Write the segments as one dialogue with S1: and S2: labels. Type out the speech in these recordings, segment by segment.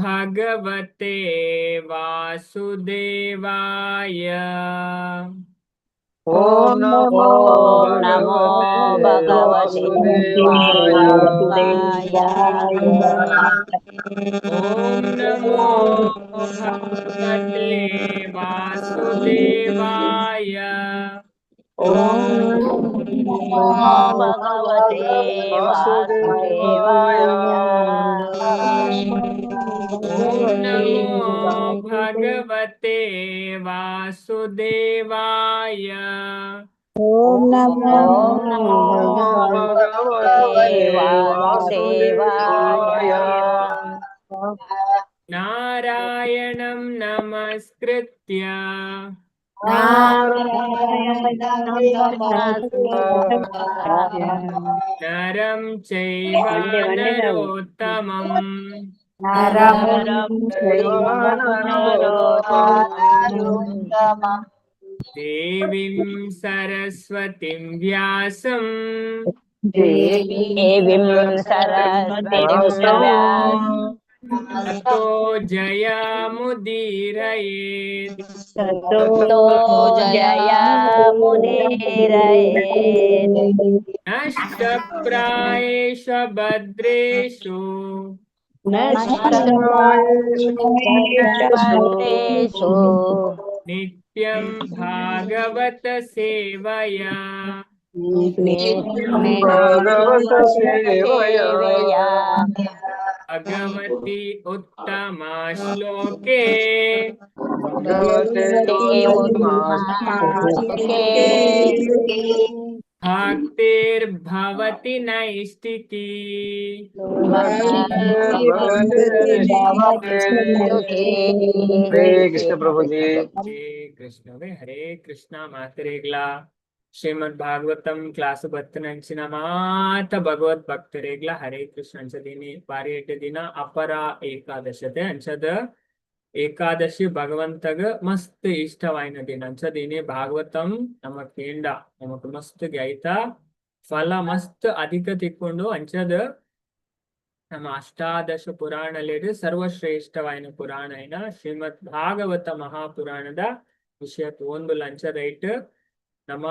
S1: ಭಗವತೆ ವಾಸುದೇವಾಯ.
S2: ಓಂ ನಮೋ
S3: ಓಂ ನಮೋ
S2: ಭಗವತೆ
S3: ಭಗವತೆ
S2: ವಾಸುದೇವಾಯ.
S3: ವಾಸುದೇವಾಯ.
S1: ಓಂ ನಮೋ ಭಗವತೆ ವಾಸುದೇವಾಯ.
S3: ಓಂ ನಮೋ ಭಗವತೆ
S2: ವಾಸುದೇವಾಯ.
S3: ವಾಸುದೇವಾಯ.
S1: ಓಂ ನಮೋ ಭಗವತೆ ವಾಸುದೇವಾಯ.
S4: ಓಂ ನಮೋ
S3: ಓಂ ನಮೋ
S2: ಭಗವತೆ
S3: ಭಗವತೆ ವಾಸುದೇವಾಯ.
S2: ವಾಸುದೇವಾಯ.
S1: ನಾರಾಯಣಂ ನಮಸ್ಕೃತ್ಯ ನರಂ ಚೈವ
S4: ಒಂದೇ ಒಂದೇ ನಾವು.
S1: ನರೋತ್ತಮಂ
S4: ನರಂ
S2: ಚೈವ ನರೋತ್ತಮಂ
S1: ದೇವಿಂ ಸರಸ್ವತಿಂ ವ್ಯಾಸಂ
S3: ದೇವಿಂ ಸರಸ್ವತಿಂ
S2: ವ್ಯಾಸಂ
S3: ವ್ಯಾಸ
S1: ತತೋ ಜಯಮುದೀರಯೇತ್.
S3: ತೋ ಜಯ ಮುದೀರಯೇತ್.
S1: ನಷ್ಟಪ್ರಾಯೇಷ ಭದ್ರೇಷು
S3: ಭದ್ರೇಷು
S1: ನಿತ್ಯಂ ಭಾಗವತ ಸೇವಯಾ
S2: ಭಾಗವತ ಸೇವಯ
S3: ಸೇವೆಯ
S1: ಭಗವತಿ ಉತ್ತಮ ಶ್ಲೋಕೆ
S2: ಭಗವತೆ
S3: ಉತ್ತಮ
S1: ಭಕ್ತಿರ್ಭವತಿ ನೈಷ್ಟಿಕಿ.
S2: ಹರೇ ಕೃಷ್ಣ ಪ್ರಭುಜಿ.
S1: ಹರೇ ಕೃಷ್ಣವೇ ಹರೇ ಕೃಷ್ಣ ಮಾತರೇಗ್ಲ ಶ್ರೀಮದ್ ಭಾಗವತಂ ಕ್ಲಾಸ್ ಬತ್ತನಂಚಿನ ಮಾತ ಭಗವತ್ ಭಕ್ತರೇಗ್ಲ ಹರೇ ಕೃಷ್ಣ. ಅಂಚದಿನಿ ಬಾರಿ ಎಡ್ಡೆ ದಿನ ಅಪರ ಏಕಾದಶತೆ ಅಂಚದ ಏಕಾದಶಿ ಭಗವಂತಗ ಮಸ್ತ್ ಇಷ್ಟವಾಯಿನ ದಿನ ಅಂಚದಿನಿ ಭಾಗವತಂ ನಮ್ಮ ಕೇಂಡ ನಮಕ್ ಮಸ್ತ್ ಗೈತ ಫಲ ಮಸ್ತ್ ಅಧಿಕ ತಿಕ್ಕೊಂಡು. ಅಂಚದ ನಮ್ಮ ಅಷ್ಟಾದಶ ಪುರಾಣಲೇಡು ಸರ್ವಶ್ರೇಷ್ಠವಾಯಿನ ಪುರಾಣ అయిన ಶ್ರೀಮದ್ ಭಾಗವತ ಮಹಾಪುರಾಣದ ವಿಷಯ ಒಂದು ಲಂಚ ರೈಟ್ ನಮ್ಮ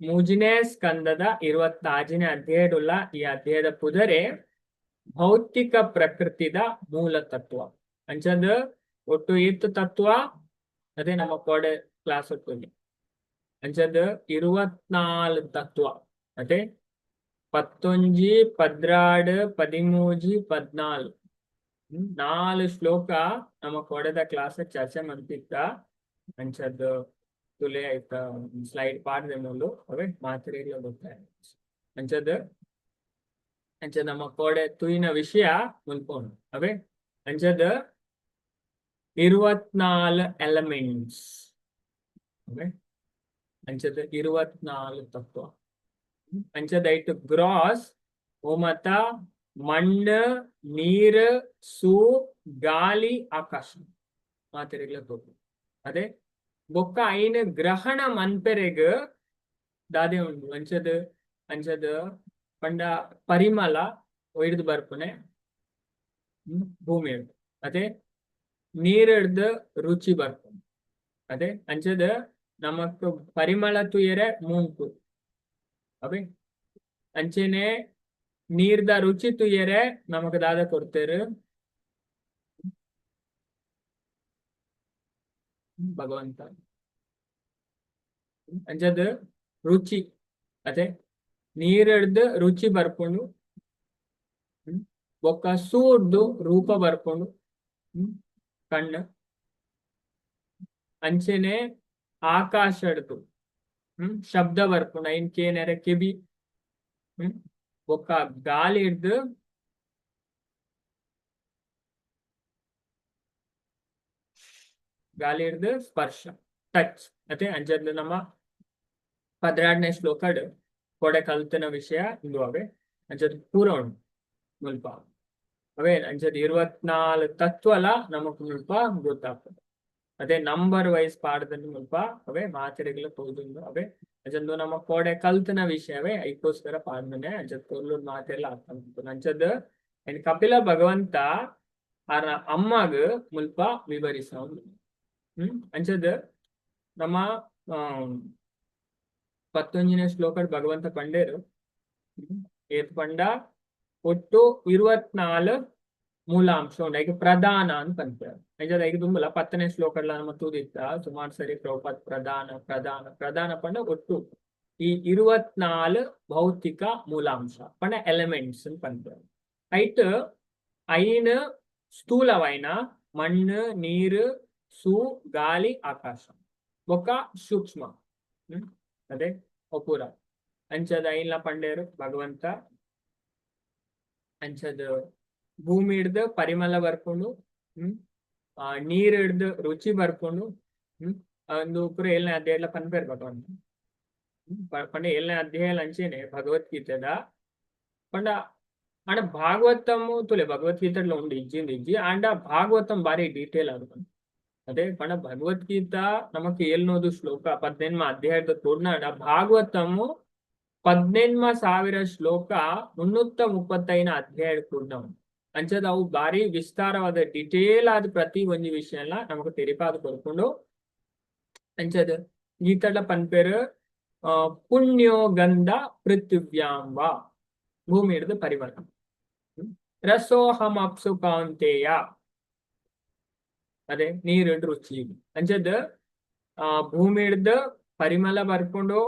S1: ಮೂಜನೇ ಸ್ಕಂದದ 26ನೇ ಅಧ್ಯಾಯಡುಲ್ಲ. ಈ ಅಧ್ಯಾಯದ ಪುದರೆ ಭೌತಿಕ ಪ್ರಕೃತಿದ ಮೂಲ ತತ್ವ. ಅಂಚದ ಒಟ್ಟು ಏತ್ ತತ್ವ ಅದೇ ನಮ್ಮ ಕೋಡೆ ಕ್ಲಾಸ್ ಒಟ್ಟು ಅಂಚದ 24 ತತ್ವ ಅದೇ 11 12 13 14 ನಾಲ್ ಶ್ಲೋಕ ನಮ್ಮ ಕೊಡದ ಕ್ಲಾಸ್ ಚರ್ಚೆ ಮಾಡ್ತಿತ್ತ. ಅಂಚದ್ದು ತುಲೆ ಆಯ್ತ ಸ್ಲೈಡ್ ಪಾಡ್ದೆ ಮೂಲು ಅವೇ ಮಾತ್ರೆಗಳ ಗೊತ್ತಾಯ ಅಂಚದ ಅಂಚ ನಮ್ಮ ಕೋಡೆ ತುಯಿನ ವಿಷಯ ಮುಲ್ಪೋಣ ಅವೇ. ಅಂಚದ 24 ಎಲಿಮೆಂಟ್ಸ್ ಅವೇ ಅಂಚದ 24 ತತ್ವ. ಅಂಚದ ಐಟ್ ಗ್ರಾಸ್ ಓಮತ ಮಣ್ಣು ನೀರು ಸೂ ಗಾಳಿ ಆಕಾಶ ಮಾತೆರೆಗ್ಲ ತೋಪು ಅದೇ. ಬೊಕ್ಕ ಐನ್ ಗ್ರಹಣ ಮನ್ಪೆರೆಗ್ ದಾದೆ ಉಂಡು ಅಂಚದ ಅಂಚದ ಪಂಡ ಪರಿಮಳ ಒಯ್ದು ಬರ್ಪುನೆ ಭೂಮಿ ಅದೇ, ನೀರಿಡ್ದು ರುಚಿ ಬರ್ಪುನೆ ಅದೇ. ಅಂಚದ ನಮಕ್ ಪರಿಮಳ ತುಯರೆ ಮೂಂಕು ಅವೇ. ಅಂಚೆನೆ ನೀರ್ದ ರುಚಿ ತುಯರೆ ನಮಕ್ ದಾದ ಕೊಡ್ತೇರು ಭಗವಂತ. ಅಂಚದ ರುಚಿ ಅದೇ ನೀರಿಡ್ದು ರುಚಿ ಬರ್ಪುಂಡು, ಬೊಕ್ಕ ಸೂರ್ದು ರೂಪ ಬರ್ಪುಂಡು ಕಣ್ಣು. ಅಂಚೆನೆ ಆಕಾಶಡ್ದು ಶಬ್ದ ಬರ್ಪುಂಡು ಐನ್ ಕೇನೆರೆ ಕಿವಿ. ಬೊಕ್ಕ ಗಾಳಿ ಹಿಡ್ದು ಗಾಳಿ ಹಿಡ್ದು ಸ್ಪರ್ಶ ಟಚ್ ಅದೇ. ಅಂಚದ್ಲು ನಮ್ಮ 12ನೇ ಶ್ಲೋಕಡ್ ಕೊಡೆ ಕಲ್ತನ ವಿಷಯ ಇಂದು ಅವೆ. ಅಂಚದ್ ಪೂರ ಉಂಡು ಮುಲ್ಪ ಅವೇ. ಅಂಚದ್ 24 ತತ್ವಲ ನಮಕ್ ಮುಲ್ಪ ಗೊತ್ತಾಗ್ತದೆ ಅದೇ. ನಂಬರ್ ವೈಸ್ ಪಾಡದಲ್ಲಿ ಮುಲ್ಪ ಅವೇ ಮಾತೆರೆಗ್ಲ ತೋಜುಂಡು ಅವೇ. ಅಂಚಂದು ನಮ್ಮ ಕೋಡೆ ಕಲ್ತನ ವಿಷಯವೇ ಐಕೋಸ್ಕರ ಪಾಡ್ದನೆ. ಅಂಚದ್ ಪೊರ್ಲು ಮಾತೆಲ್ಲ ಅರ್ಥ ಮಾಡ್ಕೊಂಡು ಅಂಚದ್ ಕಪಿಲ ಭಗವಂತ ಆರ್ನ ಅಮ್ಮಗ್ ಮುಲ್ಪ ವಿವರಿಸವು. ಅಂಚದ ನಮ್ಮ 11ನೇ ಶ್ಲೋಕ ಭಗವಂತ ಪಂಡೇರು ಏತ್ ಪಂಡ ಒಟ್ಟು 24 ಮೂಲಾಂಶ ಉಂಡು. ಐಕ್ ಪ್ರಧಾನ ಅಂತ ಪನ್ಪೆರ್. ಅಂಚದ ಐಕ್ ದುಂಬುಲ 10ನೇ ಶ್ಲೋಕಡ್ಲ ನಮ್ಮ ತೂದಿತ್ತ ಸುಮಾರು ಸರಿ ಪ್ರಭುಪಾದ್ ಪ್ರಧಾನ ಪ್ರಧಾನ ಪ್ರಧಾನ ಪಂಡ ಒಟ್ಟು ಈ 24 ಭೌತಿಕ ಮೂಲಾಂಶ ಪಂಡ ಎಲಿಮೆಂಟ್ಸ್ ಅಂತ ಪನ್ಪೆರ್. ಐಟ್ ಐನ್ ಸ್ಥೂಲವೈನ ಮಣ್ಣು, ನೀರು, ಸೂ, ಗಾಳಿ, ಆಕಾಶ, ಬೊಕ್ಕ ಸೂಕ್ಷ್ಮ. ಅದೇ ಅಪೂರ. ಅಂಚದ ಐನ್ಲ ಪಂಡೇರು ಭಗವಂತ. ಅಂಚದ ಭೂಮಿ ಹಿಡ್ದು ಪರಿಮಳ ಬರ್ಕೊಂಡು, ನೀರ್ ಹಿಡ್ದು ರುಚಿ ಬರ್ಕೊಂಡು, ಒಂದು ಪೂರ 7ನೇ ಅಧ್ಯಾಯ ಪನ್ಪೇರ್ ಭಗವಂತ. ಪಂಡ 7ನೇ ಅಧ್ಯಾಯ ಅಂಚೆನೆ ಭಗವದ್ಗೀತೆದ ಪಂಡ ಅಂಡ ಭಾಗವತము ತುಲೆ ಭಗವದ್ಗೀತೆಡ್ಲ ಉಂಡು ಇಜ್ಜಿಂದ್ ಇಜ್ಜಿ. ಅಂಡ ಭಾಗವತಂ ಬಾರಿ ಡೀಟೇಲ್ ಅದು. ಅದೇ ಪಂಡ ಭಗವದ್ಗೀತಾ ನಮಕ್ ಏಳ್ನೋದು ಶ್ಲೋಕ 18 ಅಧ್ಯಾಯದ ತೋಡ್ನಾಡ ಭಾಗವತము 18,000 ಶ್ಲೋಕ 335 ಅಧ್ಯಾಯ ಕೂಡ್ನ. ಅಂಚದ ಅವು ಬಾರಿ ವಿಸ್ತಾರವಾದ ಡಿಟೇಲ್ ಆದ ಪ್ರತಿ ಒಂಜಿ ವಿಷಯ ನಮಕ್ ತೆರಿಪಾದ ಕೊರ್ಕೊಂಡು. ಅಂಚದ ಗೀತಡ ಪನ್ಪೇರು ಪುಣ್ಯೋ ಗಂಧ ಪೃಥಿವ್ಯಾಂ ವಾ, ಭೂಮಿ ಹಿಡಿದು ಪರಿಮಳ. ರಸೋಹಂ ಅಪ್ಸು ಕೌಂತೇಯ, ಅದೇ ನೀರು ರುಚಿ. ಅಂಚದ ಭೂಮಿ ಹಿಡ್ದು ಪರಿಮಳ ಬರ್ಕೊಂಡು,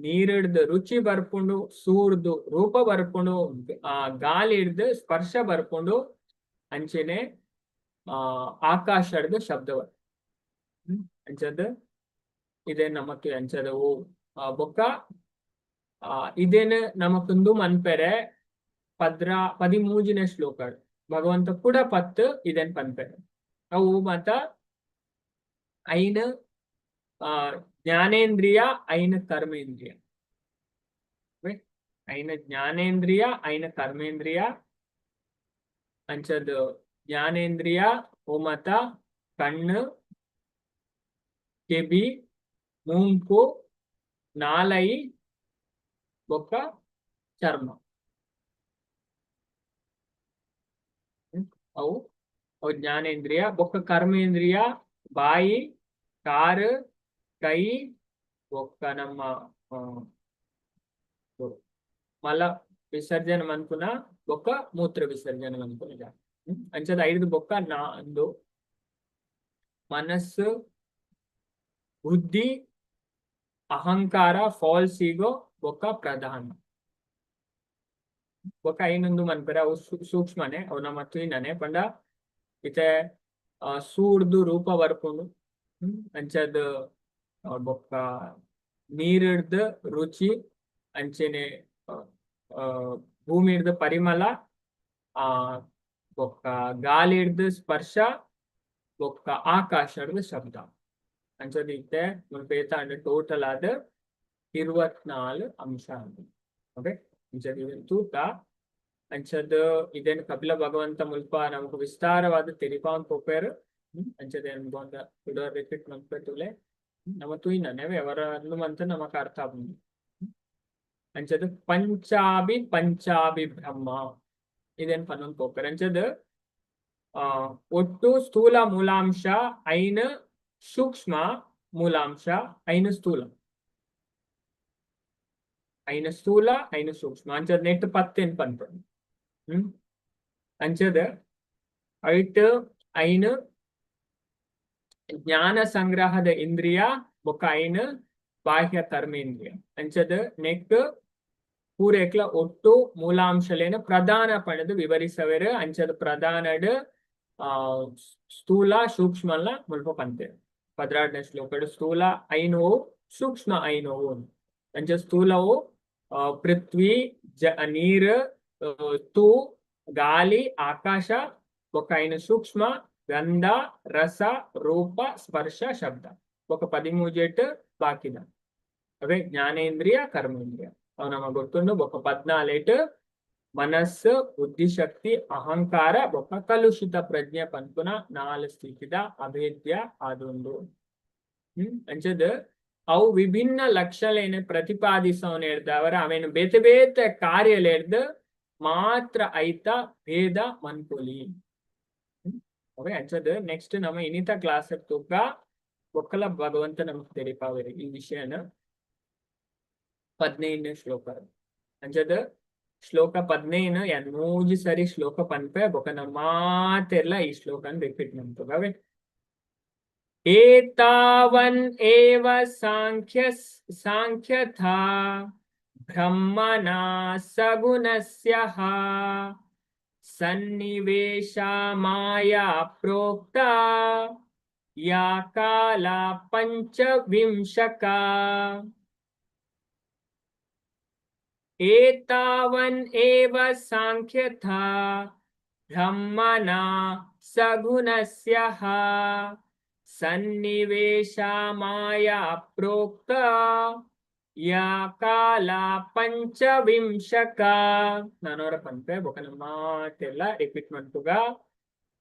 S1: ನೀರ್ ಹಿಡ್ದು ರುಚಿ ಬರ್ಕೊಂಡು, ಸೂರ್ದು ರೂಪ ಬರ್ಕೊಂಡು, ಗಾಳಿ ಹಿಡ್ದು ಸ್ಪರ್ಶ ಬರ್ಕೊಂಡು, ಅಂಚೆನೆ ಆಕಾಶ ಹಿಡ್ದು ಶಬ್ದ ಬರ್. ಅಂಚದ ಇದೇ ನಮಕ್ ಅಂಚದವು ಬೊಕ್ಕ ಇದೇನು ನಮಕೊಂದು ಮನ್ಪೆರೆ ಪದ್ರ 13ನೇ ಶ್ಲೋಕ ಭಗವಂತ ಕೂಡ ಪತ್ತು ಇದೇನ್ ಪನ್ಪೆರೆ. ಅವು ಮಾತ ಐನ್ ಜ್ಞಾನೇಂದ್ರಿಯ, ಐನ್ ಕರ್ಮೇಂದ್ರಿಯ. ಐನ ಜ್ಞಾನೇಂದ್ರಿಯ, ಐನ ಕರ್ಮೇಂದ್ರಿಯ. ಅಂಚದ ಜ್ಞಾನೇಂದ್ರಿಯ ಓ ಮತ ಕಣ್ಣು, ಕೆಬಿ, ಮೂಂಕು, ನಾಲೈ, ಬೊಕ್ಕ ಚರ್ಮ. ಅವು ಅವು ಜ್ಞಾನೇಂದ್ರಿಯ. ಬೊಕ್ಕ ಕರ್ಮೇಂದ್ರಿಯ ಬಾಯಿ, ಕಾರು, ಕೈ, ಬೊಕ್ಕ ನಮ್ಮ ಮಲ ವಿಸರ್ಜನೆ ಮನ್ಪುನ ಬೊಕ್ಕ ಮೂತ್ರ ವಿಸರ್ಜನೆ ಮನ್ಪುನ. ಅಂಚದ ಐದು ಬೊಕ್ಕ ನಾಂದು ಮನಸ್ಸು, ಬುದ್ಧಿ, ಅಹಂಕಾರ, ಫಾಲ್ಸ್ ಈಗೋ, ಬೊಕ್ಕ ಪ್ರಧಾನ. ಬೊಕ್ಕ ಐನೊಂದು ಮನ್ಪೆರೆ ಅವು ಸೂಕ್ಷ್ಮನೆ, ಅವು ನಮ್ಮ ತೂಯಿನನೆ. ಪಂಡ ಇತ್ತೆ ಸೂರ್ದು ರೂಪ ಬರ್ಪುಂಡು. ಅಂಚದ ಬೊಕ್ಕ ನೀರಿಡ್ದು ರುಚಿ, ಅಂಚೆನೆ ಭೂಮಿ ಹಿಡ್ದು ಪರಿಮಳ, ಬೊಕ್ಕ ಗಾಳಿ ಹಿಡ್ದು ಸ್ಪರ್ಶ, ಬೊಕ್ಕ ಆಕಾಶ ಹಿಡ್ದು ಶಬ್ದ. ಅಂಚದ ಇತ್ತೆ ಮುಲ್ಪ ಏತಾಂಡ ಟೋಟಲ್ ಆದ್ 24 ಅಂಶ. ಓಕೆ, ಅಂಚದ ಇದನ್ ತೂಕ. ಅಂಚದ ಇದೇನು ಕಪಿಲ ಭಗವಂತ ಮುಲ್ಪ ನಮಕ್ ವಿಸ್ತಾರವಾದ ತೆರಿಪಾವನ್ ಪೋಪೇರು. ಅಂಚದ ರಿಪೀಟ್ ಮನ್ಪೆತುಲೆ ನಮ ತೂಯಿನನೆ ಅವರ ಮಂತ ನಮಕ್ ಅರ್ಥ ಆಪುಂಡು. ಅಂಚದ ಪಂಚಾಬಿ ಪಂಚಾಬಿ ಬ್ರಹ್ಮ ಇದೇನ್ ಪನ್ನೊಂದು ಪೋಪೆರ್. ಅಂಚದ ಒಟ್ಟು ಸ್ಥೂಲ ಮೂಲಾಂಶ ಐನ್, ಸೂಕ್ಷ್ಮ ಮೂಲಾಂಶ ಐನ್, ಸ್ಥೂಲ ಐನ, ಸ್ಥೂಲ ಐನ, ಸೂಕ್ಷ್ಮ. ಅಂಚದ ನೆಟ್ ಪತ್ತೇನ್ ಪನ್ಪುಂಡು. ಅಂಚದ ಐಟ್ ಐನ್ ಜ್ಞಾನ ಸಂಗ್ರಹದ ಇಂದ್ರಿಯ, ಬೊಕ್ಕ ಐನ್ ಬಾಹ್ಯ ಕರ್ಮೇಂದ್ರಿಯ. ಅಂಚದ ನೆಕ್ ಪೂರೇಕ್ಲ ಒಟ್ಟು ಮೂಲಾಂಶಲೇನ ಪ್ರಧಾನ ಪಣದು ವಿವರಿಸವೆರು. ಅಂಚದ ಪ್ರಧಾನಡ್ ಸ್ಥೂಲ ಸೂಕ್ಷ್ಮಲ್ಲ ಮುಲ್ಪ ಪಂತೇರು. 12ನೇ ಶ್ಲೋಕಡ್ ಸ್ಥೂಲ ಐನೋವು, ಸೂಕ್ಷ್ಮ ಐನೋವು. ಅಂಚ ಸ್ಥೂಲವು ಪೃಥ್ವಿ, ನೀರು, ತೂ, ಗಾಳಿ, ಆಕಾಶ. ಬೊಕ್ಕ ಐನು ಸೂಕ್ಷ್ಮ ಗಂಧ, ರಸ, ರೂಪ, ಸ್ಪರ್ಶ, ಶಬ್ದ. ಬೊಕ್ಕ ಪದಿಮೂಜೆಟ್ ಬಾಕಿದ ಅವೇ ಜ್ಞಾನೇಂದ್ರಿಯ, ಕರ್ಮೇಂದ್ರಿಯ, ಅವು ನಮಗೆ ಗೊತ್ತುಂಡು. ಬೊಕ್ಕ 14 ಮನಸ್ಸು, ಬುದ್ಧಿಶಕ್ತಿ, ಅಹಂಕಾರ, ಬೊಕ್ಕ ಕಲುಷಿತ ಪ್ರಜ್ಞೆ ಪನ್ಪುನ ನಾಲ್ ಸ್ಥಿತಿದ ಅಭೇದ್ಯ ಆದುಂಡು. ಅಂಚದ ಅವು ವಿಭಿನ್ನ ಲಕ್ಷಣೇನು ಪ್ರತಿಪಾದಿಸವನೇರ್ದವರ ಅವೇನು ಬೇತೆ ಬೇತೆ ಕಾರ್ಯಲೇರ್ದು ಮಾತ್ರ ಐತ ಭೇದ ಮನ್ಪೊಲಿ. ಓಕೆ, ಅಂಚದ ನೆಕ್ಸ್ಟ್ ನಮ್ಮ ಇನಿತ ಕ್ಲಾಸ್ ತೂಕ ಒಕ್ಕಲ ಭಗವಂತ ನಮಕ್ ತೆರಿಪಾವೆರ್ ಈ ವಿಷಯನ 15ನೇ ಶ್ಲೋಕ. ಅಂಚದ ಶ್ಲೋಕ 15 ಯಾನ್ ಮೂಜಿ ಸರಿ ಶ್ಲೋಕ ಪನ್ಪೆ, ಬೊಕ ನಮ್ಮ ಮಾತೆರ್ಲ ಈ ಶ್ಲೋಕನ್ ರಿಪೀಟ್ ಮನ್ಪುಗ ಅವೆ. ಏತಾವನ್ ಏವ ಸಾಂಖ್ಯ ಸಾಂಖ್ಯಥಾ ಬ್ರಹ್ಮಣಾ ಸಗುಣಸ್ಯಃ ಸನ್ನಿವೇಶ ಮಾಯಾ ಪ್ರೋಕ್ತ ಯಾ ಕಾಲ ಪಂಚವಿಂಶಕ. ಏತಾವನ್ ಏವ ಸಾಂಖ್ಯಥಾ ಬ್ರಹ್ಮಣಾ ಸಗುಣಸ್ಯಃ ಸನ್ನಿವೇಶ ಮಾಯಾ ಪ್ರೋಕ್ತ ಯಾ ಕಾಲ ಪಂಚವಿಂಶಕ. ನಾನವರ ಪನ್ಪೆ, ಬೊಕನ ಮಾತೆಲ್ಲ ರಿಪೀಟ್ ಮನ್ಪುಗ.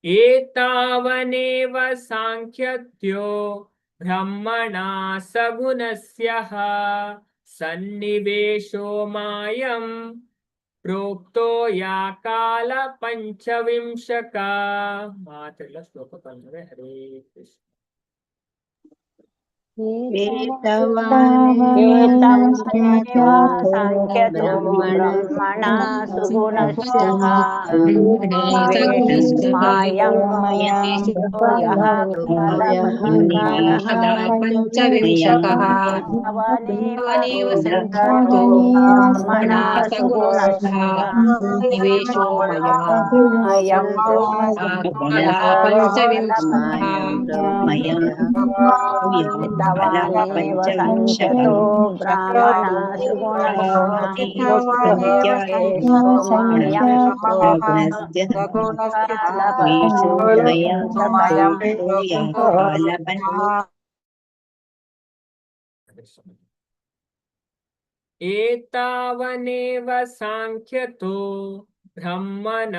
S1: ಏತಾವನೇವ ಸಾಂಖ್ಯತ್ಯೋ ಬ್ರಹ್ಮಣ ಸಗುಣಸ್ಯಃ ಸನ್ನಿವೇಶೋ ಮಾಯಂ ಪ್ರೋಕ್ತೋ ಯಾ ಕಾಲ ಪಂಚವಿಂಶಕ. ಮಾತೆಲ್ಲ ಶ್ಲೋಕ ಪನ್ಪೆ. ಹರೇ ಕೃಷ್ಣ.
S3: ಸಾಂಖ್ಯತೋ ಬ್ರಹ್ಮಣ ಸುಗುಣಸ್ಯಃ ಮಾಯಂ ಯಃ
S5: ಪಂಚವಿಂಶಕಃ ಅವನೇವ ಸಂಖ್ಯಾತೋ ಬ್ರಹ್ಮಣ ಸಗುಣಸ್ಯಃ ನಿವೇಶೋ ಮಯಾ ಪಂಚವಿಂಶಕಃ.
S3: ಸಂಖ್ಯತೋ ಬ್ರಾಹ್ಮಣ
S1: ಏತಾವನೇವ ಸಾಂಖ್ಯತೋ ಬ್ರಹ್ಮಣ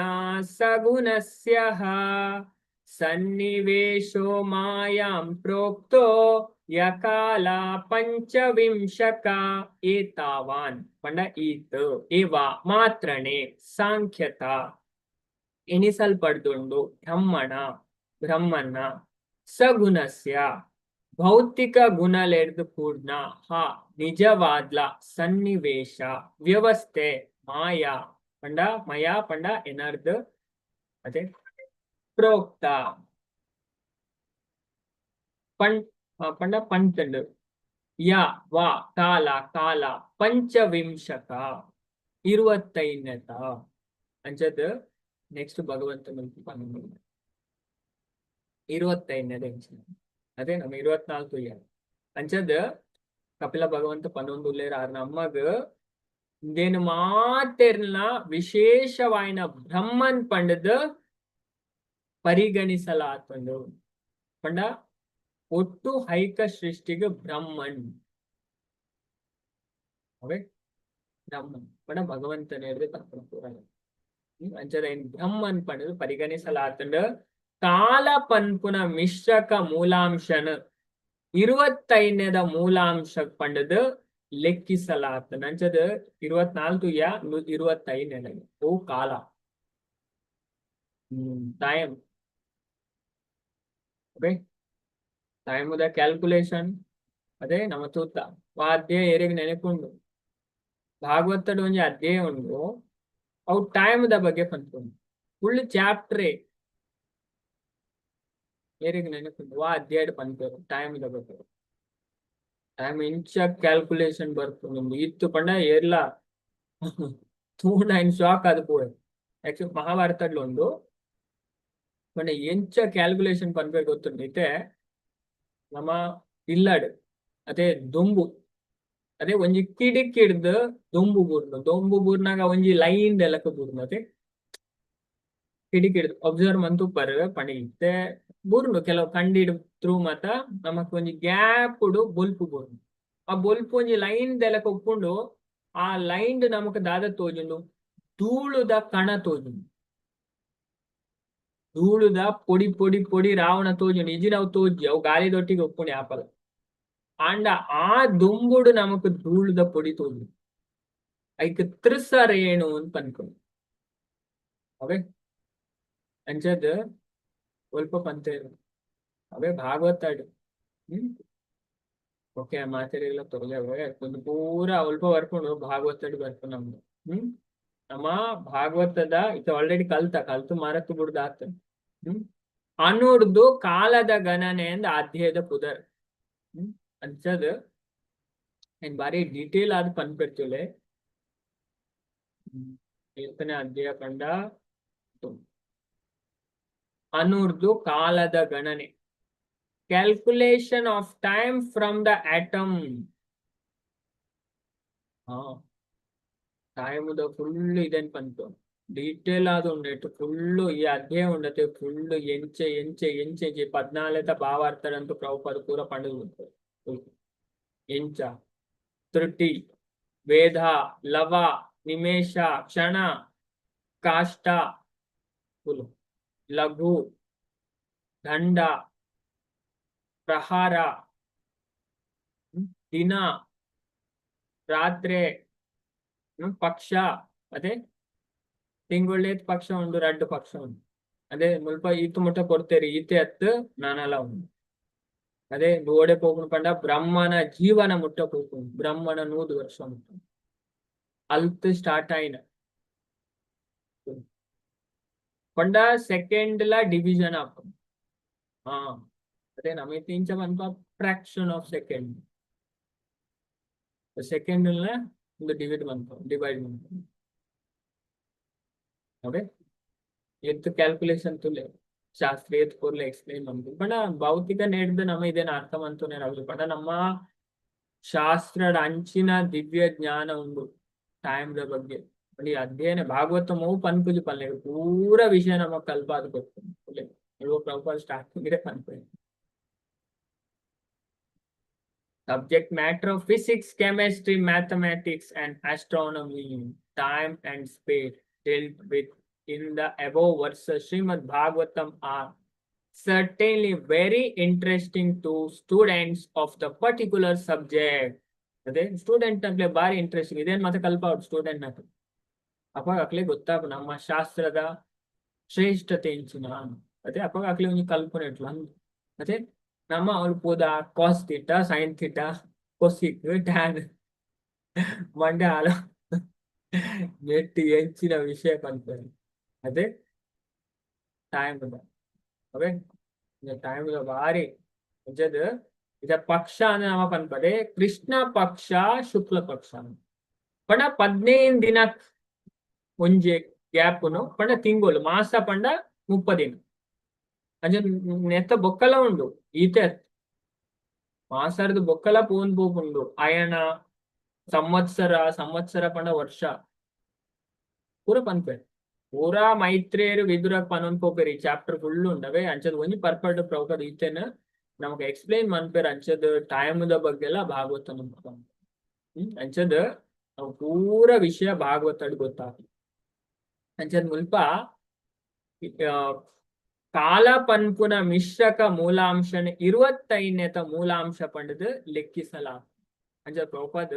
S1: ಸಗುಣಸ್ಯಃ ಸನ್ನಿವೇಶೋ ಮಾಯಾಂ ಪ್ರೋಕ್ತೋ ಯಕಾಲ ಪಂಚವಿಂಶಕ. ಏತಾವಾನ್ ಪಂಡ ಈತ್, ಏವ ಮಾತ್ರಣೆ, ಸಾಂಖ್ಯತ ಎಣಿಸಲ್ಪಡ್ದುಂಡು, ಬ್ರಹ್ಮಣ ಬ್ರಹ್ಮನ, ಸಗುಣಸ್ಯ ಭೌತಿಕ ಗುಣಲೆಡ್ದು ಕೂಡ್ನ, ಹ ನಿಜವಾದ್ಲ, ಸನ್ನಿವೇಶ ವ್ಯವಸ್ಥೆ, ಮಾಯಾ ಪಂಡ ಮಯಾ ಪಂಡ ಎನರ್ದು ಅದೇ, ಪ್ರೋಕ್ತ ಪಣ್ ಪಂಡ ಪಂತಂಡು, ಯ ವಾ ಕಾಲ ಕಾಲ ಪಂಚವಿಂಶಕ ಇರುವತ್ತೈನತ. ಅಂಚದ ನೆಕ್ಸ್ಟ್ ಭಗವಂತ ಪನ್ನೊಂದು ಇರುವತ್ತೈದನೇದ ಅದೇ ನಮ್ಮ 24 ಇಯರ್. ಅಂಚದ ಕಪಿಲ ಭಗವಂತ ಪನ್ನೊಂದು ಉಲ್ಲೇರ್ ಆರ್ ನಮ್ಮಗ್ ಇಂದೇನು ಮಾತೆರ್ನ ವಿಶೇಷವಾಯಿನ ಬ್ರಹ್ಮನ್ ಪಂಡದ ಪರಿಗಣಿಸಲಾತಂಡು ಪಂಡ ಒಟ್ಟು ಹೈಕ ಸೃಷ್ಟಿಗೆ ಬ್ರಹ್ಮನ್ ಅವೇ ಬ್ರಹ್ಮನ್ ಪಂಡ ಭಗವಂತನೇ ತಪ್ಪು ಪೂರ. ಅಂಚದ ಬ್ರಹ್ಮನ್ ಪಂಡದು ಪರಿಗಣಿಸಲಾತಂಡು ಕಾಲ ಪನ್ಪುನ ಮಿಶ್ರಕ ಮೂಲಾಂಶನ ಇರುವತ್ತೈದನೇದ ಮೂಲಾಂಶ ಪಂಡದು ಲೆಕ್ಕಿಸಲಾತ. ಅಂಚದ 24 ಯಾ 25ನೇ ಓ ಕಾಲ time. Okay, time the calculation ಅದೇ ನಮ್ಮ ತೂತ ವಾದ್ಯ ಏರೆಗ್ ನೆನಪುಂಡು. ಭಾಗವತಡ್ ಒಂಜಿ ಅಧ್ಯಾಯ ಉಂಡು, ಅವು ಟೈಮ್ the ಬಗ್ಗೆ ಪನ್ಪುಂಡು ಫುಲ್ ಚಾಪ್ಟ್ರೇ. ಏರೆಗ್ ನೆನಪುಂಡು ವಾ ಅಧ್ಯಾಯ ಪನ್ಪೆರ್ ಟೈಮ್ the ಬಗ್ಗೆ? ಟೈಮ್ ಇಂಚ ಕ್ಯಾಲ್ಕುಲೇಷನ್ ಬರ್ಪುಂಡು ಇತ್ತು ಪಂಡ ಏರ್ಲ ತೂಂಡ ಐನ್ ಶಾಕ್ ಆದ್ ಪೋಯೆ. ಆಕ್ಚುಲಿ ಮಹಾಭಾರತಡ್ಲ ಉಂಡು, ಪಂಡ ಎಂಚ ಕ್ಯಾಲ್ಕುಲೇಷನ್ ಪನ್ಪೆರ್ ಗೊತ್ತುಂಡು? ಇತ್ತೆ ನಮ ಇಲ್ಲಡ್ ಅದೇ ದೊಂಬು, ಅದೇ ಒಂಜಿ ಕಿಡಿಕಿಡ್ದ್ ದೊಂಬು ಬೂರ್ನು, ದೊಂಬು ಬೂರ್ನಾಗ ಒಂಜಿ ಲೈನ್ ದೆಲಕ ಬೂರ್ನು. ಅದೇ ಕಿಡಿಕಿಡ್ದ್ ಅಬ್ಸರ್ವ್ ಮಂತುಪ್ಪರ್ ಪಂಡ ಇತ್ತೆ ಬೂರ್ನು ಕೆಲವು ಕಂಡಿಡ್ ತ್ರೂ ಮಾತ ನಮಕ್ ಒಂಜಿ ಗ್ಯಾಪ್ ಬೊಲ್ಪು ಬೂರ್ನು. ಆ ಬೊಲ್ಪು ಒಂಜಿ ಲೈನ್ ದೆಲಕ ಉಪ್ಪುಂಡು. ಆ ಲೈನ್ ನಮಕ್ ದಾದ ತೋಜುಂಡು? ಧೂಳುದ ಕಣ ತೋಜುಂಡು, ಧೂಳುದ ಪೊಡಿ ಪೊಡಿ ಪೊಡಿ ರಾವಣ ತೋಜುಂಡು. ಇಜಿನ ಅವು ತೋಜಿ, ಅವು ಗಾಳಿ ದೊಟ್ಟಿಗೆ ಉಪ್ಪುಂಡು ಆಪಲ. ಆಂಡ ಆ ದುಂಬುಡು ನಮಕ್ ಧೂಳುದ ಪೊಡಿ ತೋಜುಂಡು. ಐಕ್ ತ್ರಿಸರೇಣು ಅಂತ ಪನ್ಪುಂಡು. ಓಕೆ, ಅಂಚದ್ ಒಲ್ಪ ಪಂತೇರು ಅವೇ ಭಾಗವತಾಡ್. ಓಕೆ, ಮಾತೆರೆಗ್ಲ ತೊಗಲೆ ಒಂದು ಪೂರ ಒಲ್ಪ ಬರ್ಪುಂಡು, ಭಾಗವತಡ್ ಬರ್ಪು ನಮ್ದು. ನಮ್ಮ ಭಾಗವತದ ಇದು ಆಲ್ರೆಡಿ ಕಲ್ತ ಕಲ್ತು ಮರತು ಬುಡ್ದಾತ. ಅನುರ್ದು ಕಾಲದ ಗಣನೆ ಅಂದ್ ಅಧ್ಯಾಯದ ಪುದರ್. ಅಂಚದ್ ಏನ್ ಬಾರಿ ಡೀಟೇಲ್ ಆದ್ ಪನ್ಪಿರ್ತುಲೆ. ಏತನೇ ಅಧ್ಯಾಯ ಪಂಡ ಅನುರ್ದು ಕಾಲದ ಗಣನೆ, calculation of time from the atom. ಹಾ, ಟೈಮ್ the full ಇದನ್ ಪಂತು ಡೀಟೇಲ್ ಆದ್ ಉಂಡೆಟ್ ಫುಲ್ ಈ ಅಧ್ಯಾಯ ಉಂಡತೆ. ಫುಲ್ ಎಂಚೆ ಎಂಚೆ ಎಂಚೆ ಎಂಚೆ ಪದ್ನಾಲೆತ ಭಾವಾರ್ಥರಂತೂ ಪ್ರಭುಪಾದ ಪೂರ ಪಂಡುದು. ಎಂಚ ತ್ರುಟಿ, ವೇದ, ಲವ, ನಿಮೇಷ, ಕ್ಷಣ, ಕಾಷ್ಟ, ಫುಲ್ ಲಘು, ದಂಡ, ಪ್ರಹಾರ, ದಿನ, ರಾತ್ರಿ, ಪಕ್ಷ. ಅದೇ ತಿಂಗೊಳ್ಳೇತ್ ಪಕ್ಷ ಉಂಡು, ರಡ್ಡ್ ಪಕ್ಷ ಉಂಡು. ಅದೇ ಮುಲ್ಪ ಈತ್ ಮುಟ್ಟ ಕೊಡ್ತೇರಿ, ಈತೆ ಅತ್ತು ನಾನಲ ಉಂಡು. ಅದೇ ಓಡೆ ಪೋಪುಂಡು ಪಂಡ ಬ್ರಹ್ಮನ ಜೀವನ ಮುಟ್ಟ ಪೋಪುಂಡು. ಬ್ರಹ್ಮನ 100 ವರ್ಷ ಮುಟ್ಟ ಅಲ್ತ್ ಸ್ಟಾರ್ಟ್ ಆಯಿನ ಪಂಡ ಸೆಕೆಂಡ್ ಲ ಡಿವಿಷನ್ ಆಪುಂಡು. ಹಾ, ಅದೇ ನಮ ಇಂಚ ಪನ್ಪ, ಫ್ರಾಕ್ಷನ್ ಆಫ್ ಸೆಕೆಂಡ್. ಸೆಕೆಂಡ್ ನ ಒಂದು ಡಿವೈಡ್ ಮನ್ಪ, ಡಿವೈಡ್ ಮನ್ಪ. ಓಕೆ, ಎತ್ತು ಕ್ಯಾಲ್ಕುಲೇಷನ್ ತುಲೆ ಶಾಸ್ತ್ರ ಏತ್ ಪೊರ್ಲು ಎಕ್ಸ್ಪ್ಲೈನ್ ಮನ್ಪುಂಡು. ಪಂಡ ಭೌತಿಕ ನೇಡ್ದ್ ನಮ ಇದೇನ ಅರ್ಥ ಮಂತೊನೆರ ಆಪುಜಿ. ಪಂಡ ನಮ್ಮ ಶಾಸ್ತ್ರದ ಅಂಚಿನ ದಿವ್ಯ ಜ್ಞಾನ ಉಂಡು ಟೈಮ್ ದ ಬಗ್ಗೆ. ಪಂಡ ಈ ಅಧ್ಯಯನ ಭಾಗವತಮವು ಪನ್ಪುಜಿ ಪನ್ಲೆ, ಪೂರ ವಿಷಯ ನಮಕ್ ಕಲ್ಪಾದ್ ಕೊರ್ಪುಂಡು. ಪ್ರಭುಪಾದ ಸ್ಟಾರ್ಟಿಂಗ್ ಪನ್ಪೆ, subject matter of physics, chemistry, mathematics, and astronomy, time and space dealt with in the above verses Srimad Bhagavatam are certainly very interesting to students of the particular subject. ಅದೇ ಸ್ಟೂಡೆಂಟ್ ನಕ್ಲೆ ಬಾರಿ interesting. ಇದೇನ್ ಮತ್ತೆ ಕಲ್ಪಾವ್ student ನಕ್ಲೆ. ಅವಾಗ ಅಕ್ಲೆ ಗೊತ್ತಾಗ ನಮ್ಮ ಶಾಸ್ತ್ರದ ಶ್ರೇಷ್ಠತೆ ಎಂಚಿನ. ಅದೇ ಅವಾಗ ಅಕ್ಲೆ ಒಂಜಿ ಕಲ್ಪನೆ ಇಟ್ಲು. ಅದೇ ನಮ್ಮ ಅವ್ಲು ಪೋದ cos theta, sine theta, cosec, tan ಮಂಡೆ ಆಲ ನೆಟ್ ಎಂಚಿನ ವಿಷಯ ಪನ್ಪೆರ್. ಅದೇ ಟೈಮ್, ಓಕೆ, ಟೈಮ್ ಬಾರಿ ಅಂಚದ್. ಇದ ಪಕ್ಷ ಅಂದ್ರೆ ನಮ ಪನ್ಪದೆ ಕೃಷ್ಣ ಪಕ್ಷ, ಶುಕ್ಲ ಪಕ್ಷ. ಪಂಡ 15 ದಿನ ಒಂಜಿ ಗ್ಯಾಪ್ನು. ಪಂಡ ತಿಂಗಳು ಮಾಸ ಪಂಡ 30 ದಿನ. ಅಂಚ ನೆತ್ತ ಬೊಕ್ಕಲ ಉಂಡು. ಈತೆ ಮಾಸರ್ದು ಬೊಕ್ಕಲ ಪೋನ್ ಪೋಪುಂಡು. ಅಯನ, ಸಂವತ್ಸರ, ಸಂವತ್ಸರ ಪಂಡ ವರ್ಷ ಪೂರ ಪನ್ಪೆರ್. ಪೂರಾ ಮೈತ್ರೇಯರು ವಿದುರ ಪನೊಂದು ಪೋಪೆರ್. ಈ ಚಾಪ್ಟರ್ ಫುಲ್ ಉಂಡವೆ. ಅಂಚದ ಒಂಜಿ ಪರ್ಪರ್ಡ್ ಪ್ರಭುಪಾದ ಈತೆನ ನಮಕ್ ಎಕ್ಸ್ಪ್ಲೈನ್ ಮನ್ಪೆರ್. ಅಂಚದ ಟೈಮ್ ದ ಬಗ್ಗೆ ಎಲ್ಲ ಭಾಗವತ. ಅಂಚದ ಅವು ಪೂರ ವಿಷಯ ಭಾಗವತಡ್ ಗೊತ್ತಾಗ್ತದೆ. ಅಂಚದ ಮುಲ್ಪ ಕಾಲ ಪನ್ಪುನ ಮಿಶ್ರಕ ಮೂಲಾಂಶನ 25ನೇತ ಮೂಲಾಂಶ ಪಂಡದ್ ಲೆಕ್ಕಿಸಲ. ಅಂಚ ಪ್ರಭುಪಾದ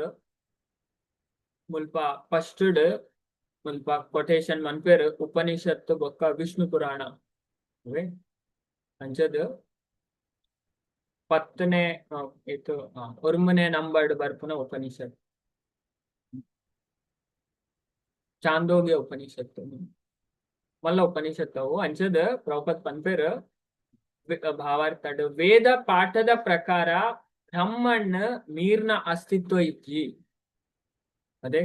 S1: ಮುಲ್ಪ ಫಸ್ಟ್ ಮುಲ್ಪ ಕೊಟೇಶನ್ ಮನ್ಪೇರ್, ಉಪನಿಷತ್ತು ಬೊಕ್ಕ ವಿಷ್ಣು ಪುರಾಣ. ಅಂಚದ 10ನೇ ಇತ್ತು ಒರ್ಮನೆ ನಂಬರ್ಡ್ ಬರ್ಪುನ ಉಪನಿಷತ್, ಚಾಂದೋಗ್ಯ ಉಪನಿಷತ್ತು, ಮಲ್ಲ ಉಪನಿಷತ್ತು ಅವು. ಅಂಚದ ಪ್ರಭುಪಾದ್ ಪನ್ಪೇರ್ ಭಾವಾರ್ಥಡ್, ವೇದ ಪಾಠದ ಪ್ರಕಾರ ಬ್ರಹ್ಮಣ್ಣ ಮೀರ್ನ ಅಸ್ತಿತ್ವ ಇಜ್ಜಿ. ಅದೇ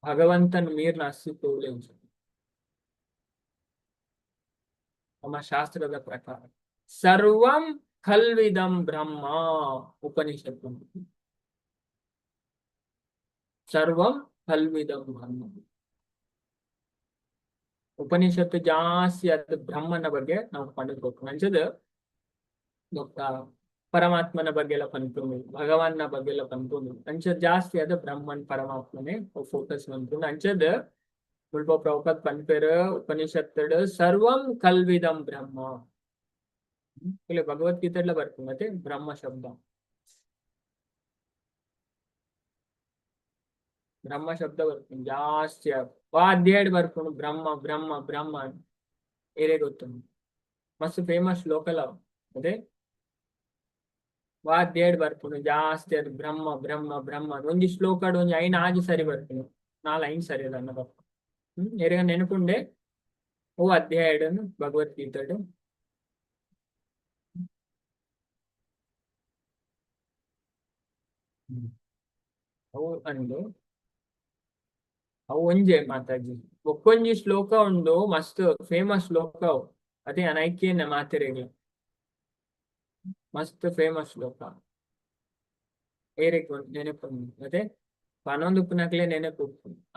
S1: ಭಗವಂತನ ಮೀರ್ನ ಅಸ್ತಿತ್ವ ಇಜ್ಜಿ ನಮ್ಮ ಶಾಸ್ತ್ರದ ಪ್ರಕಾರ. ಸರ್ವಂ ಖಲ್ವಿದಂ ಬ್ರಹ್ಮ, ಉಪನಿಷತ್ತು. ಸರ್ವಂ ಖಲ್ವಿದಂ ಬ್ರಹ್ಮ. ಉಪನಿಷತ್ತು ಜಾಸ್ತಿ ಅದು ಬ್ರಹ್ಮನ ಬಗ್ಗೆ ನಾವು ಪಂಡುದು. ಅಂಚದ ಬೊಕ್ಕ ಪರಮಾತ್ಮನ ಬಗ್ಗೆ ಎಲ್ಲ ಪನ್ಪುಂಡು, ಭಗವಾನ್ನ ಬಗ್ಗೆ ಎಲ್ಲ ಪನ್ಪುಂಡು. ಅಂಚದ ಜಾಸ್ತಿ ಅದು ಬ್ರಹ್ಮನ್ ಪರಮಾತ್ಮನೇ ಫೋಕಸ್ ಮನ್ಪುಂಡು. ಅಂಚದ ಮುಲ್ಪ ಪ್ರಭುಪಾದ್ ಪನ್ಪೆರ್ ಉಪನಿಷತ್ತುಡ್ ಸರ್ವಂ ಕಲ್ವಿದಂ ಬ್ರಹ್ಮ. ಇಲ್ಲಿ ಭಗವದ್ಗೀತೆಡ್ಲ ಬರ್ಪುಂಡು ಮತ್ತೆ ಬ್ರಹ್ಮ ಶಬ್ದ. ಬ್ರಹ್ಮ ಶಬ್ದ ಬರ್ಪುಂಡು ಜಾಸ್ತಿ. ವಾ ಅಧ್ಯಾಯಡ್ ಬರ್ಪುಂಡು ಬ್ರಹ್ಮ ಬ್ರಹ್ಮ ಬ್ರಹ್ಮ ಏರೇ ಗೊತ್ತುಂಡು. ಮಸ್ತ್ ಫೇಮಸ್ ಶ್ಲೋಕಲ ಅವು. ಅದೇ ವಾದ್ಯಡ್ ಬರ್ಪುಂಡು ಜಾಸ್ತಿ ಅದು ಬ್ರಹ್ಮ ಬ್ರಹ್ಮ ಬ್ರಹ್ಮ. ಒಂಜಿ ಶ್ಲೋಕಡ್ ಒಂಜಿ ಐನ್ ಆಜಿ ಸರಿ ಬರ್ಪುಂಡು, ನಾಲ್ ಐನ್ ಸರಿ ಅಲ್ಲ ಬರ್ಪುಂಡು. ಎರೆಗ ನೆನಪುಂಡೆ ಓ ಅಧ್ಯಾಯಡ್ ಭಗವದ್ಗೀತೆಡ್? ಅವು ಅಂದು ಅವು ಒಂಜೆ ಮಾತಾಜಿ. ಒಕ್ಕೊಂಜಿ ಶ್ಲೋಕ ಉಂಡು ಮಸ್ತ್ ಫೇಮಸ್ ಶ್ಲೋಕ ಅವು. ಅದೇ ಅನೈಕ್ಯನ ಮಾತೆರೆಗ್ಲ ಮಸ್ತ್ ಫೇಮಸ್ ಶ್ಲೋಕ. ಏರೆಗ್ ನೆನಪುಂಡು? ಅದೇ ಪನೊಂದು ಉಪ್ಪುನಕ್ಲೆ ನೆನಪು.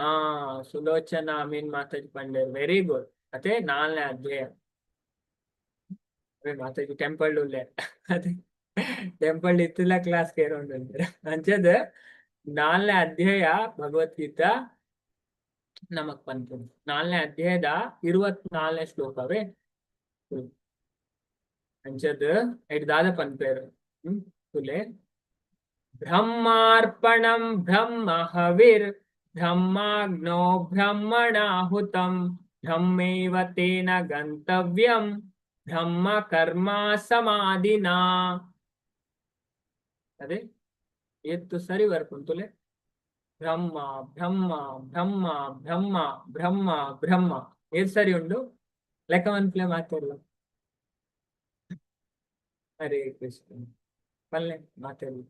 S1: ಆ ಸುಲೋಚನಾ ಅಮೀನ್ ಮಾತಾಜಿ ಪಂಡೇರ್, ವೆರಿ ಗುಡ್. ಅದೇ ನಾಲ್ನೇ ಅಧ್ಯಾಯ. ಅವೇ ಮಾತಾಜಿ ಟೆಂಪಲ್ ಉಲ್ಲೆ, ಅದೇ ಟೆಂಪಲ್ ಇತ್ತಿಲ್ಲ ಕ್ಲಾಸ್ ಕೇರೊಂದು ಅಂಚದ ನಾಲ್ನೇ ಅಧ್ಯಾಯ ಭಗವದ್ಗೀತಾ ನಮಕ್ ಪನ್ಪುಂಡು. ನಾಲ್ನೇ ಅಧ್ಯಾಯದ 24ನೇ ಶ್ಲೋಕವೇ. ಅಂಚದ್ ಐಟ್ ದಾದ ಪನ್ಪೇರು ತುಲೆ. ಬ್ರಹ್ಮಾರ್ಪಣಂ ಬ್ರಹ್ಮ ಹವಿರ್ ಬ್ರಹ್ಮಾಗ್ನೋ ಬ್ರಹ್ಮಣಾಹುತಂ ಬ್ರಹ್ಮೈವ ತೇನ ಗಂತವ್ಯಂ ಬ್ರಹ್ಮ ಕರ್ಮ ಸಮಾಧಿನಾ. ಅದೇ ಏತ್ತು ಸರಿ ಬರ್ಪುಂಡು ತುಲೆ. ಬ್ರಹ್ಮ ಬ್ರಹ್ಮ ಬ್ರಹ್ಮ ಬ್ರಹ್ಮ ಬ್ರಹ್ಮ ಬ್ರಹ್ಮ ಏತ್ ಸರಿ ಉಂಡು ಲೆಕ್ಕ ಮನ್ಪುಲೆ ಮಾತೆರ್ಲ. ಹರೇ ಕೃಷ್ಣ ಪಲ್ಲೆ ಮಾತೆರ್ಲ.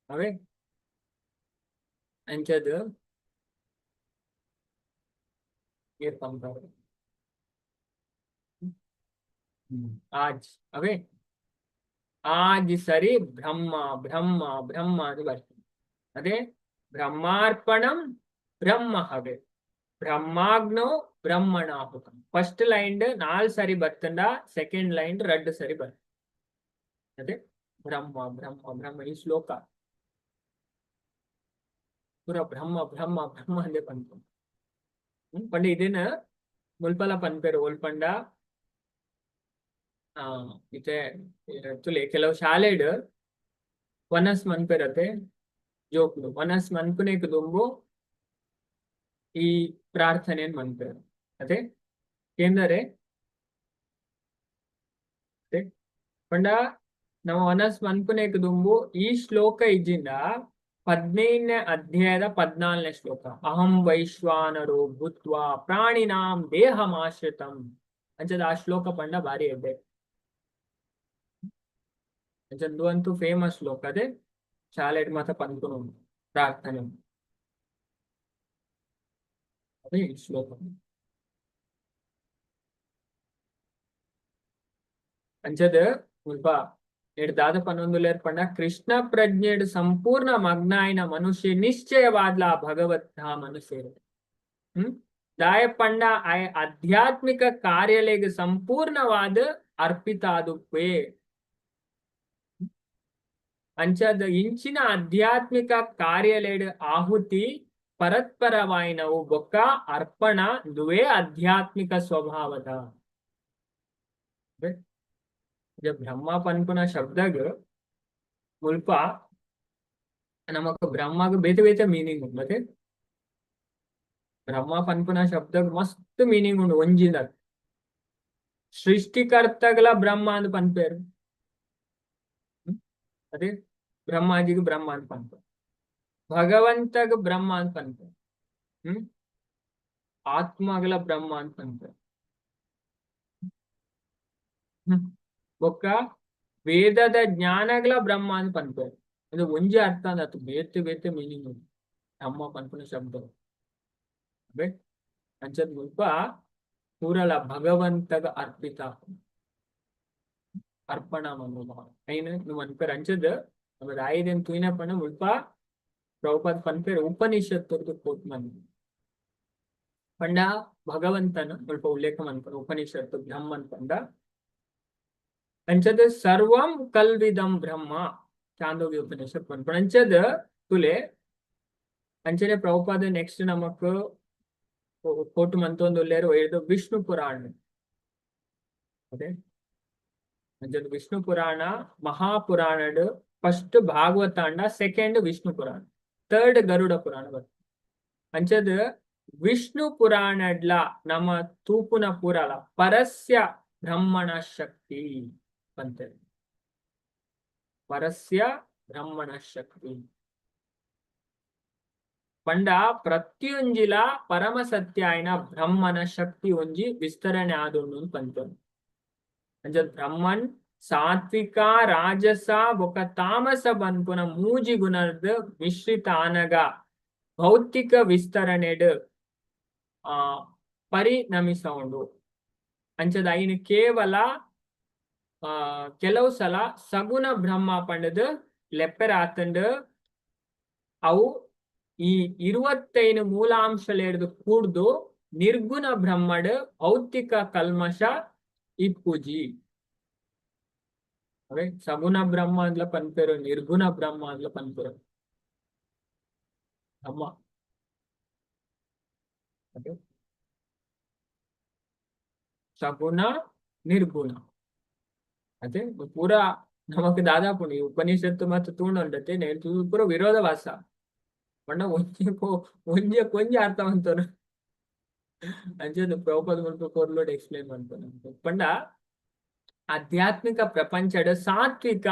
S1: ಅವೇ ಅಂಚದ್ ಏತ್ ಪನ್ಪರ್ ಆಜ್. ಅವೇ ಆಜ್ ಸರಿ ಬ್ರಹ್ಮ ಬ್ರಹ್ಮ ಬ್ರಹ್ಮ ಅದು ಬರ್ತದೆ. ಅದೇ ಬ್ರಹ್ಮಾರ್ಪಣಂ ಬ್ರಹ್ಮ ಹವೆ ಬ್ರಹ್ಮಾಗ್ನೋ ಬ್ರಹ್ಮಣಾಹುತಂ. ಫಸ್ಟ್ ಲೈನ್ ನಾಲ್ ಸರಿ ಬರ್ತಂಡ, ಸೆಕೆಂಡ್ ಲೈನ್ ರಡ್ಡ್ ಸರಿ ಬರ್ತದೆ. ಅದೇ ಬ್ರಹ್ಮ ಬ್ರಹ್ಮ ಬ್ರಹ್ಮ ಈ ಶ್ಲೋಕ ಪೂರ ಬ್ರಹ್ಮ ಬ್ರಹ್ಮ ಬ್ರಹ್ಮ ಅಂದೇ ಪನ್ಪುಂಡು. ಪಂಡ ಇದೇನ ಮುಲ್ಪಲ ಪನ್ಪೆರ್ ಓಲ್ಪಂಡ ಇತ್ತೆ ತುಲೆ ಕೆಲವು ಶಾಲೆಡ್ ವನಸ್ ಮನ್ಪೆರತೆ ಜೋಕ್ಲು ವನಸ್ ಮನ್ಪುನೆಕ್ ದುಂಬು ಈ ಪ್ರಾರ್ಥನೆನ್ ಮನ್ಪೆರ್. ಅದೇ ಕೇಂದರೆ ಪಂಡ ನಮ್ಮ ವನಸ್ ಮನ್ಪುನೆಕ್ ದುಂಬು ಈ ಶ್ಲೋಕ ಇಜ್ಜಿಂದ 15ನೇ ಅಧ್ಯಾಯದ 14ನೇ ಶ್ಲೋಕ ಅಹಂ ವೈಶ್ವಾನರೋ ಭೂತ್ವಾ ಪ್ರಾಣಿನಾಂ ದೇಹಮಾಶ್ರಿತಂ ಅಂಚದ ಆ ಶ್ಲೋಕ ಪಂಡ ಬಾರಿ ಎಡ್ಡೆ. ಅಂಚಂದು ಅಂತೂ ಫೇಮಸ್ ಶ್ಲೋಕ. ಅದೇ ಶಾಲೆಡ್ ಮಾತ ಪನ್ಪುನು ಪ್ರಾರ್ಥನೆ ಅದೇ ಈ ಶ್ಲೋಕ. ಅಂಚದ ಮುಲ್ಪ ನೆಡ್ ದಾದ ಪನೊಂದುಲ್ಲೆರ್ ಪಂಡ ಕೃಷ್ಣ ಪ್ರಜ್ಞೆಡ್ ಸಂಪೂರ್ಣ ಮಗ್ನ ಆಯಿನ ಮನುಷ್ಯ ನಿಶ್ಚಯವಾದ್ಲ ಭಗವತ್ ಧಾಮನು ಸೇರುವೆ. ದಾಯ ಪಂಡ ಆಯ ಆಧ್ಯಾತ್ಮಿಕ ಕಾರ್ಯಲೆಗ್ ಸಂಪೂರ್ಣವಾದ ಅರ್ಪಿತ ಆದುಪ್ಪೆ. ಅಂಚದ ಇಂಚಿನ ಆಧ್ಯಾತ್ಮಿಕ ಕಾರ್ಯಲೆಡ್ ಆಹುತಿ ಪರತ್ಪರವಾಯಿನವು ಬೊಕ್ಕ ಅರ್ಪಣ ದುವೇ ಆಧ್ಯಾತ್ಮಿಕ ಸ್ವಭಾವದ. ಬ್ರಹ್ಮ ಪನ್ಪುನ ಶಬ್ದಗ್ ಮುಲ್ಪ ನಮಕ್ ಬ್ರಹ್ಮಗ್ ಬೇತೆ ಬೇತೆ ಮೀನಿಂಗ್ ಉಂಡು. ಮತ್ತೆ ಬ್ರಹ್ಮ ಪನ್ಪುನ ಶಬ್ದಗ್ ಮಸ್ತ್ ಮೀನಿಂಗ್ ಉಂಡು. ಒಂಜಿದ ಸೃಷ್ಟಿಕರ್ತಗಳ ಬ್ರಹ್ಮ ಅಂದ್ ಪನ್ಪೇರು. ಅದೇ ಬ್ರಹ್ಮಾಜಿಗ್ ಬ್ರಹ್ಮ ಅಂತ ಪನ್ಪೇರು, ಭಗವಂತಗ್ ಬ್ರಹ್ಮ ಅಂತ ಪನ್ಪೇರು, ಆತ್ಮಗಳ ಬ್ರಹ್ಮ ಅಂತ ಪನ್ಪೇರು, ಬೊಕ್ಕ ವೇದದ ಜ್ಞಾನಗಳ ಬ್ರಹ್ಮ ಅಂತ ಪನ್ಪೇರು. ಅದು ಒಂಜಿ ಅರ್ಥ ಅಂದ್ ಬೇತೆ ಬೇತೆ ಮೀನಿಂಗ್ ಉಂಡು ಬ್ರಹ್ಮ ಪನ್ಪುನ ಶಬ್ದ. ಅವೆ ಅಂಚದ ಮುಲ್ಪ ಪೂರಲ ಭಗವಂತಗ ಅರ್ಪಿತ ಅರ್ಪಣ ಮನೋಭಾವ ಐನ್ నువ్వు ಅನ್ಪೇರ್. ಅಂಚದ ನಮ್ಮ ರಾಯಿದೆನ್ ತೂಯಿನ ಪಂಡ ಮುಲ್ಪ ಪ್ರಭುಪಾದ ಪನ್ಪೇರ್ ಉಪನಿಷತ್ತು ಕೋಟ್ ಮನ್ ಪಂಡ ಭಗವಂತನ ಮುಲ್ಪ ಉಲ್ಲೇಖ ಮನ್ಪುನ ಉಪನಿಷತ್ತು ಬ್ರಹ್ಮನ್ ಪಂಡ. ಅಂಚದ ಸರ್ವಂ ಕಲ್ವಿದಂ ಬ್ರಹ್ಮ ಚಾಂದೋಗ್ಯ ಉಪನಿಷತ್ ಪನ್ಪುಂಡು. ಅಂಚದ ತುಲೆ ಅಂಚನೆ ಪ್ರಭುಪಾದ ನೆಕ್ಸ್ಟ್ ನಮಕ್ ಕೋಟ್ ಮಂತೊಂದು ಉಲ್ಲೇರು ಒಯ್ದು ವಿಷ್ಣು ಪುರಾಣ. ಅದೇ ಅಂಚದ ವಿಷ್ಣು ಪುರಾಣ ಮಹಾಪುರಾಣಡ್ ಫಸ್ಟ್ ಭಾಗವತ ಅಂಡ, ಸೆಕೆಂಡ್ ವಿಷ್ಣು ಪುರಾಣ, ಥರ್ಡ್ ಗರುಡ ಪುರಾಣ ಬರ್ತದೆ. ಅಂಚದ ವಿಷ್ಣು ಪುರಾಣಡ್ಲ ನಮ್ಮ ತೂಪುನ ಪುರಾಣ ಪರಸ್ಯ ಬ್ರಹ್ಮಣ ಶಕ್ತಿ ಪಂತೆ. ಪರಸ್ಯ ಬ್ರಹ್ಮಣ ಶಕ್ತಿ ಪಂಡ ಪ್ರತಿಯೊಂಜಿಲ ಪರಮ ಸತ್ಯಾಯನ ಬ್ರಹ್ಮನ ಶಕ್ತಿ ಒಂಜಿ ವಿಸ್ತರಣೆ ಆದುಂಡು ಪಂತ. ಅಂಚ ಬ್ರಹ್ಮನ್ ಸಾತ್ವಿಕ, ರಾಜಸ ಬೊಕ ತಾಮಸ ಪನ್ಪುನ ಮೂಜಿ ಗುಣದ ಮಿಶ್ರಿತ ಆನಗ ಭೌತಿಕ ವಿಸ್ತರಣೆಡ್ ಪರಿಣಮಿಸೌಂಡು. ಅಂಚದ ಐನ್ ಕೇವಲ ಕೆಲವು ಸಲ ಸಗುಣ ಬ್ರಹ್ಮ ಪಂಡದ್ ಲೆಪ್ಪೆರಾತಂಡ್. ಅವು ಈ 25 ಮೂಲಾಂಶಲೆಡ್ದ್ ಕೂಡ್ದು ನಿರ್ಗುಣ ಬ್ರಹ್ಮಡ್ ಭೌತಿಕ ಕಲ್ಮಶ ಇಪ್ಪುಜಿ. ಅವೇ ಸಗುಣ ಬ್ರಹ್ಮ ಅಂದ್ಲ ಪನ್ಪೆರು, ನಿರ್ಗುಣ ಬ್ರಹ್ಮ ಅಂದ್ಲ ಪನ್ಪೆರು. ಬ್ರಹ್ಮ ಅದೇ ಸಗುಣ ನಿರ್ಗುಣ ಅದೇ ಪೂರಾ ನಮಕ್ ದಾದಾಪುಂಡು. ಈ ಉಪನಿಷತ್ತು ಮತ್ತು ತೂಂಡೊಂಡತೆ ಪೂರ ವಿರೋಧವಾಸ ಪಂಡ ಒಂಜಿ ಒಂಜಿ ಒಂಜಿ ಅರ್ಥ ಮಂತೋನು. ಅಂಚದ ಪ್ರಭುಪಾದ ಮುಲ್ಪ ಪೊರ್ಲುಡ್ ಎಕ್ಸ್ಪ್ಲೇನ್ ಮನ್ಪುನು. ಪಂಡ ಆಧ್ಯಾತ್ಮಿಕ ಪ್ರಪಂಚಡ್ ಸಾತ್ವಿಕ,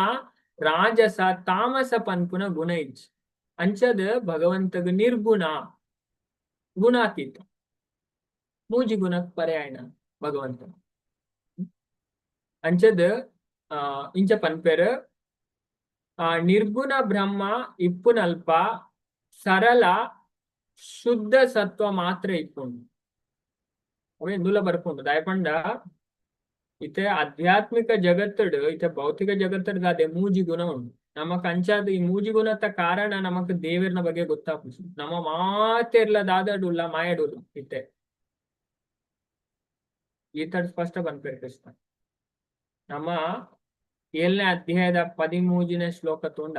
S1: ರಾಜಸ, ತಾಮಸ ಪನ್ಪುನ ಗುಣ ಇಜ್ಜಿ. ಅಂಚದ ಭಗವಂತಗ್ ನಿರ್ಗುಣ, ಗುಣಾತೀತ, ಮೂಜಿ ಗುಣಕ್ ಪರ್ಯಾಯನ ಭಗವಂತ. ಅಂಚದ ಇಂಚ ಪನ್ಪೆರ್. ಆ ನಿರ್ಗುಣ ಬ್ರಹ್ಮ ಇಪ್ಪುನಲ್ಪ ಸರಳ ಶುದ್ಧ ಸತ್ವ ಮಾತ್ರ ಇಪ್ಪುಂಡು. ಅವೆ ಇಂದುಲ ಬರ್ಪುಂಡು. ದಾಯೆ ಪಂಡ ಇತ್ತೆ ಆಧ್ಯಾತ್ಮಿಕ ಜಗತ್ತುಡು, ಇತ್ತೆ ಭೌತಿಕ ಜಗತ್ತುಡು ದಾದೆ ಮೂಜಿ ಗುಣ ಉಂಡು ನಮಕ್. ಅಂಚಾದ್ ಈ ಮೂಜಿ ಗುಣತ್ತ ಕಾರಣ ನಮಕ್ ದೇವೆರ್ನ ಬಗ್ಗೆ ಗೊತ್ತಾಪುಜಿ. ನಮ್ಮ ಮಾತೆರ್ಲ ದಾದಡುಲ್ಲ, ಮಾಯಡುಲ್ಲ. ಇತ್ತೆ ಈ ತರ ಸ್ಪಷ್ಟ ಪನ್ಪೆರ್ ಕೃಷ್ಣ. ನಮ್ಮ 7ನೇ ಅಧ್ಯಾಯದ 13ನೇ ಶ್ಲೋಕ ತೂಂಡ,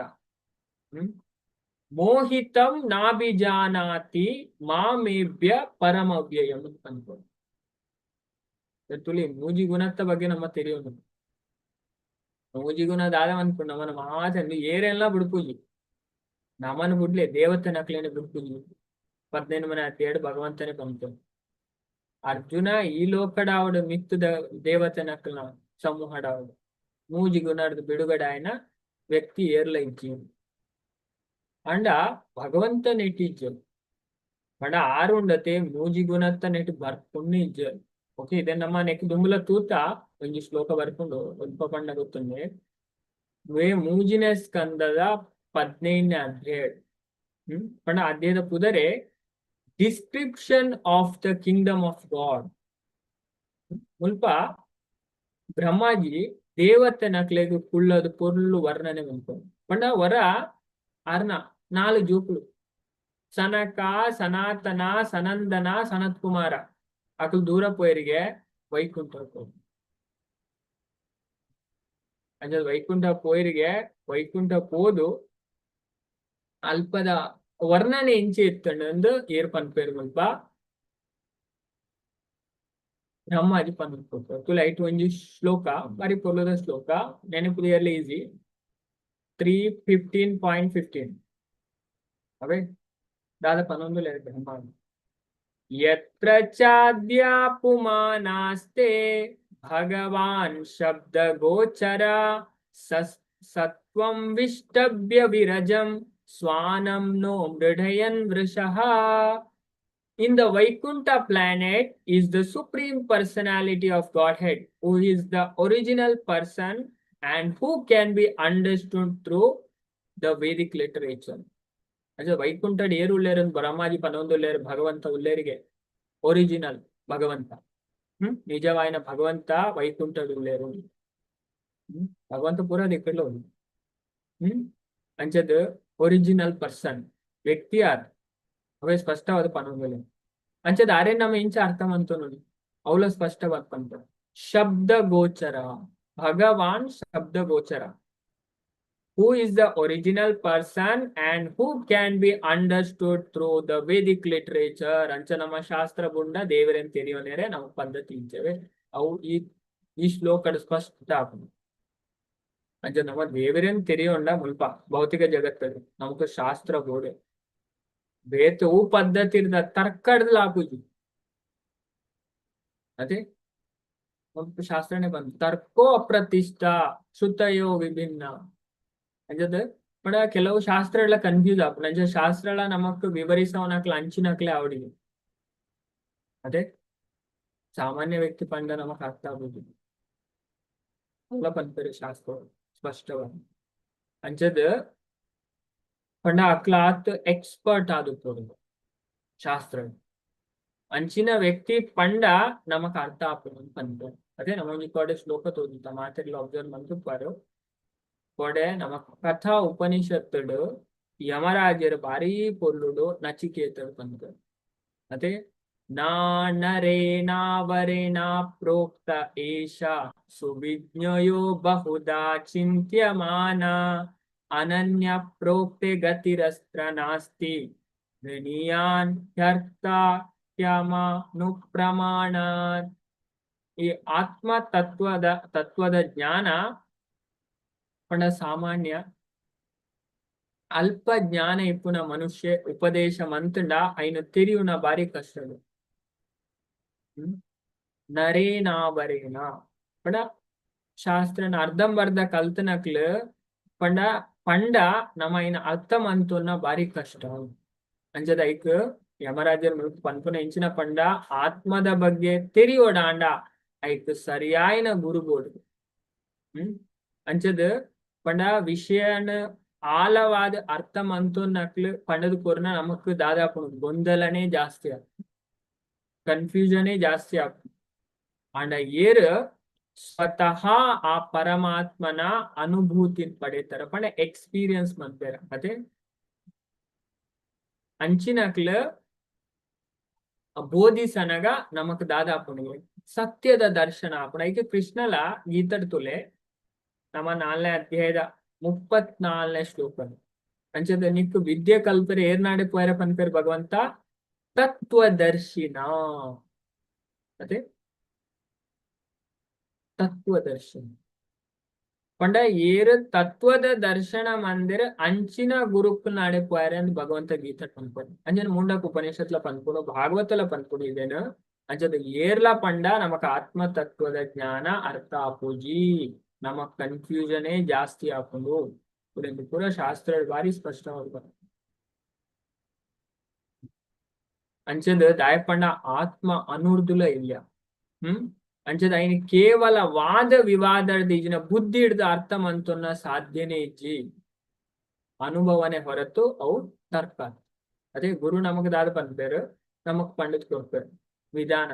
S1: ಮೋಹಿತಂ ನಾಭಿಜಾನಾತಿ ಮಾಮೇಭ್ಯ ಪರಮವ್ಯಯಂ ಪನ್ಪುಂಡು. ತುಲಿ ಮೂಜಿ ಗುಣತ್ತ ಬಗ್ಗೆ ನಮ್ಮ ತೆರಿಯೊಂದು. ಮೂಜಿ ಗುಣ ದಾದ ಅನ್ಕೊಂಡು ನಮ್ಮನ ಮಾತಂದು ಏರೆಲ್ಲ ಬುಡ್ಪುಜಿ, ನಮನ್ ಬುಡ್ಲೆ, ದೇವತೆನಕ್ಲೇನೆ ಬುಡ್ಪುಜಿ. 15 ಮನೆ ಅಧ್ಯಾಯ ಭಗವಂತನೇ ಪಂತು. ಅರ್ಜುನ ಈ ಲೋಕಡಾವಡು ಮಿತ್ತದ ದೇವತೆನಕ್ಲನ ಸಮೂಹಡಾವಡು ಮೂಜಿ ಗುಣರ್ದು ಬಿಡುಗಡೆ ಆಯ್ನ ವ್ಯಕ್ತಿ ಏರ್ಲ ಇಜ್ಜಿ. ಅಂಡ ಭಗವಂತ ನೆಟ್ಟಿಜ್ಜು ಪಂಡ ಆರು ಉಂಡತೆ ಮೂಜಿ ಗುಣತ್ತ ನೆಟ್ ಬರ್ಪುಣ್ಣು ಇಜ್ಜು. ಓಕೆ, ಇದೆ ನಮ್ಮ ನೆಕ್ ದುಂಬುಲ ತೂತ ಒಂಜಿ ಶ್ಲೋಕ ಬರ್ಕೊಂಡು ಒಲ್ಪ ಪಂಡ ಗೊತ್ತುಂಡೆ. ವೇ ಮೂಜಿನ ಸ್ಕಂದದ 15ನೇ ಅಧ್ಯಾಯ. ಪಂಡ ಅಧ್ಯಾಯದ ಪುದರೆ description of the kingdom of God. ಮುಲ್ಪ ಬ್ರಹ್ಮಾಜಿ ದೇವತೆನಕ್ಲೆಗ್ ಕುಳ್ಳದು ಪೊರ್ಲು ವರ್ಣನೆ ಮನ್ಪುಂಡು. ಪಂಡ ವರ ಅರ್ನ ನಾಲ್ ಜೋಕುಲು, ಸನಕ, ಸನಾತನ, ಸನಂದನ, ಸನತ್ ಕುಮಾರ. ಅಕುಲು ದೂರ ಪೋಯರಿಗೆ ವೈಕುಂಠ. ಅಂಚ ವೈಕುಂಠ ಪೋಯರಿಗೆ, ವೈಕುಂಠ ಪೋದು ಅಲ್ಪದ ವರ್ಣನೆ ಎಂಚೆ ಇತ್ತಂಡು ಏರ್ ಪನ್ಪೇರು ಮುಲ್ಪ ಬ್ರಹ್ಮಾಜಿ ಪನ್ಪುಂಡು. ತುಲೆ ಐಟ್ ಒಂಜಿ ಶ್ಲೋಕ, ಬಾರಿ ಪೊರ್ಲುದ ಶ್ಲೋಕ, ನೆನಪುದಿಯರ್ಲೆ ಈಸಿ. 3.15.15. ಅವೇ ದಾದ ಪನೊಂದುಲ್ಲೆರ್ ಬ್ರಹ್ಮಾಜಿ. ಯತ್ರ ಚಾದ್ಯಾ ಪುಮಾನಾಸ್ತೆ ಭಗವಾನ್ ಶಬ್ದ ಗೋಚರ ಸತ್ವಂ ವಿಷ್ಟಭ್ಯ ವಿರಜಂ ಸ್ವಾನಂ no ಮೃಢಯನ್ ವೃಷಃ. In the Vaikuntha planet is the supreme personality of Godhead, who is the original person and who can be understood through the Vedic literature. ಅಜ ವೈಕುಂಠ ಏರು ಉಲ್ಲೇರು ಬ್ರಹ್ಮಾಜಿ ಪನೊಂದುಲ್ಲೇರು ಭಗವಂತ ಉಲ್ಲೇರಿಗೆ ಒರಿಜಿನಲ್ ಭಗವಂತ. ನಿಜವಾಯಿನ ಭಗವಂತ ವೈಕುಂಠಡ್ ಉಲ್ಲೇರು. ಭಗವಂತ ಪೂರ ದಿಕ್ಕಡ್ಲ ಉಂಡು. ಅಂಚದ್ ಒರಿಜಿನಲ್ ಪರ್ಸನ್ ವ್ಯಕ್ತಿ ಆರ್ ಅವೇ ಸ್ಪಷ್ಟವಾದ ಪನೊಂದುಲ್ಲೆ. ಅಂಚದ ಅರೆ ನಮ್ಮ ಇಂಚ ಅರ್ಥ ಮಂತೊನೊಲಿ ಅವಲ ಸ್ಪಷ್ಟವಾದ ಪಂತ. ಶಬ್ದ ಗೋಚರ, ಭಗವಾನ್ ಶಬ್ದ ಗೋಚರ, who is the original person and who can be understood through the Vedic literature. ಅಂಚ ನಮ್ಮ ಶಾಸ್ತ್ರ ಬುಂಡ ದೇವರನ್ ತೆರಿಯೋನೇರೆ ನಮ್ಮ ಪದ್ಧತಿ ಇಂಚವೆ. ಅವು ಈ ಈ ಶ್ಲೋಕಡ್ ಸ್ಪಷ್ಟ ಆಪುಂಡು. ಅಂಚ ನಮ್ಮ ದೇವರನ್ ತೆರಿಯೋಂಡ ಮುಲ್ಪ ಭೌತಿಕ ಜಗತ್ತಲ್ಲಿ ನಮಕ್ ಶಾಸ್ತ್ರ ಬೋಡೆ. ಬೇತೆ ಹೂ ಪದ್ಧತಿ ತರ್ಕಡ್ದಲ ಆಪುಜಿ. ಅದೇ ಶಾಸ್ತ್ರನೇ ಬಂದು ತರ್ಕೋ ಅಪ್ರತಿಷ್ಠ ಶ್ರುತಯೋ ವಿಭಿನ್ನ ಅಂಜದ. ಪಂಡ ಕೆಲವು ಶಾಸ್ತ್ರ ಎಲ್ಲ ಕನ್ಫ್ಯೂಸ್ ಆಪುಂಡು. ಅಂಚ ಶಾಸ್ತ್ರಗಳ ನಮಕ್ ವಿವರಿಸವನಕ್ಲ ಅಂಚಿನಕ್ಲೆ ಅವಡಿಗೆ. ಅದೇ ಸಾಮಾನ್ಯ ವ್ಯಕ್ತಿ ಪಂಡ ನಮಕ್ ಅರ್ಥ ಆಗುದು ಅಲ್ಲ ಪನ್ಪೆರ್ ಶಾಸ್ತ್ರ ಸ್ಪಷ್ಟವಾಗಿ. ಅಂಚದ ಪಂಡ ಅಕ್ಲಾತ್ ಎಕ್ಸ್ಪರ್ಟ್ ಆದುಪ್ಪೊಡು ಶಾಸ್ತ್ರ. ಅಂಚಿನ ವ್ಯಕ್ತಿ ಪಂಡ ನಮಕ್ ಅರ್ಥ ಆಪುಂಡು ಪನ್ಪೆರ್. ಅದೇ ನಮ್ಮ ಒಂಜಿ ಕೋಡೆ ಶ್ಲೋಕ ತೋಜುತ್ತ, ಮಾತೆರ್ಲ ಅಬ್ಸರ್ವ್ ಮಂತುಪ್ಪರು. ಕೋಡೆ ನಮ್ಮ ಕಥಾ ಉಪನಿಷತ್ತುಡು ಯಮರಾಜರು ಬಾರಿ ಪೊರ್ಲುಡು ನಚಿಕೇತರು ಪನ್ಪೆರ್. ಅದೇ ನಾನರೇಣಾವರೇಣ ಪ್ರೋಕ್ತ ಏಷ ಸುವಿಜ್ಞಯೋ ಬಹುಧಾ ಚಿಂತ್ಯಮಾನ ಅನನ್ಯ ಪ್ರೋಕ್ತೆ ಗತಿರಸ್ತ್ರ ನಾಸ್ತಿ ಋಣಿಯಾನ್ ಹ್ಯರ್ಥಾಖ್ಯಮನುಪ್ರಮಾಣಾತ್. ಈ ಆತ್ಮ ತತ್ವದ ತತ್ವದ ಜ್ಞಾನ ಪಂಡ ಸಾಮಾನ್ಯ ಅಲ್ಪ ಜ್ಞಾನ ಇಪ್ಪುನ ಮನುಷ್ಯ ಉಪದೇಶ ಮಂತುಂಡ ಐನು ತೆರಿಯುನ ಬಾರಿ ಕಷ್ಟಡು. ನರೇನಾವರೇಣ ಪಂಡ ಶಾಸ್ತ್ರನ ಅರ್ಧಂಬರ್ಧ ಕಲ್ತನಕ್ಲು ಪಂಡ ಪಂಡ ನಮ್ಮ ಐನ ಅರ್ಥ ಮಂತುನ ಬಾರಿ ಕಷ್ಟ. ಅಂಚದ ಐಕ್ ಯಮರಾಜರ್ ಮುಲ್ಪ ಪನ್ಪುನ ಇಂಚಿನ ಪಂಡ ಆತ್ಮದ ಬಗ್ಗೆ ತೆರಿಯೋಡಾಂಡ ಐಕ್ ಸರಿಯಾಯಿನ ಗುರು ಬೋಡು. ಅಂಚದ ಪಂಡ ವಿಷಯನ ಆಳವಾದ ಅರ್ಥ ಮಂತುನಕ್ಲು ಪಂಡದು ಕೊರ್ನ ನಮಕ್ ದಾದಾಪುಂಡು ಗೊಂದಲನೇ ಜಾಸ್ತಿ ಆಪುಂಡು, ಕನ್ಫ್ಯೂಷನೇ ಜಾಸ್ತಿ ಆಪುಂಡು. ಆಂಡ ಏರ್ ಸ್ವತಃ ಆ ಪರಮಾತ್ಮನ ಅನುಭೂತಿ ಪಡೆತಾರ ಪಂಡ ಎಕ್ಸ್ಪೀರಿಯನ್ಸ್ ಮನ್ಪೆರ ಅದೇ ಅಂಚಿನಕ್ಲು ಬೋಧಿಸನಗ ನಮಕ್ ದಾದಾಪುಂಡು ಸತ್ಯದ ದರ್ಶನ ಆಪುಂಡು. ಐಕೆ ಕೃಷ್ಣಲ ಗೀತಡ್ ತುಲೆ ನಮ್ಮ 4ನೇ ಅಧ್ಯಾಯದ 34ನೇ ಶ್ಲೋಕ. ಅಂಚದ ನಿಕ್ಕು ವಿದ್ಯೆ ಕಲ್ಪರೆ ಏರ್ನಾಡೆ ಪೋಯರ ಪನ್ಪೆರ್ ಭಗವಂತ ತತ್ವದರ್ಶಿನ. ಅದೇ ತತ್ವದರ್ಶನ ಪಂಡ ಏರು ತತ್ವದ ದರ್ಶನ ಮಂದಿರ ಅಂಚಿನ ಗುರುಕ್ ನಾಡೆ ಪೋಯರೆ ಅಂತ ಭಗವಂತ ಗೀತೆ ಪನ್ಪುಂಡು. ಅಂಚನೆ ಮುಂಡಕ್ ಉಪನಿಷತ್ಲ ಪನ್ಪುಂಡು, ಭಾಗವತಲ ಪನ್ಪುಂಡು ಇದೇನು. ಅಂಚದ ಏರ್ಲ ಪಂಡ ನಮಕ್ ಆತ್ಮ ತತ್ವದ ಜ್ಞಾನ ಅರ್ಥ ಆಪುಜಿ, ನಮಕ್ ಕನ್ಫ್ಯೂಷನೇ ಜಾಸ್ತಿ ಆಪುಂಡು. ಪೂರ ಶಾಸ್ತ್ರ ಬಾರಿ ಸ್ಪಷ್ಟವಾದ. ಅಂಚದ ದಾಯಪಂಡ ಆತ್ಮ ಅನುರ್ದುಲ ಇಲ್ಲ. ಅಂಚದ ಐನ ಕೇವಲ ವಾದ ವಿವಾದ ಈಜಿನ ಬುದ್ಧಿ ಹಿಡ್ದು ಅರ್ಥ ಮಂತುನ್ನ ಸಾಧ್ಯನೇ ಇಜ್ಜಿ, ಅನುಭವನೆ ಹೊರತು ಅವು ತರ್ಕ. ಅದೇ ಗುರು ನಮಗ್ ದಾದ ಪನ್ಪೇರು ನಮಗ್ ಪಂಡಿತ್ ಕೊರ್ಪೇರು ವಿಧಾನ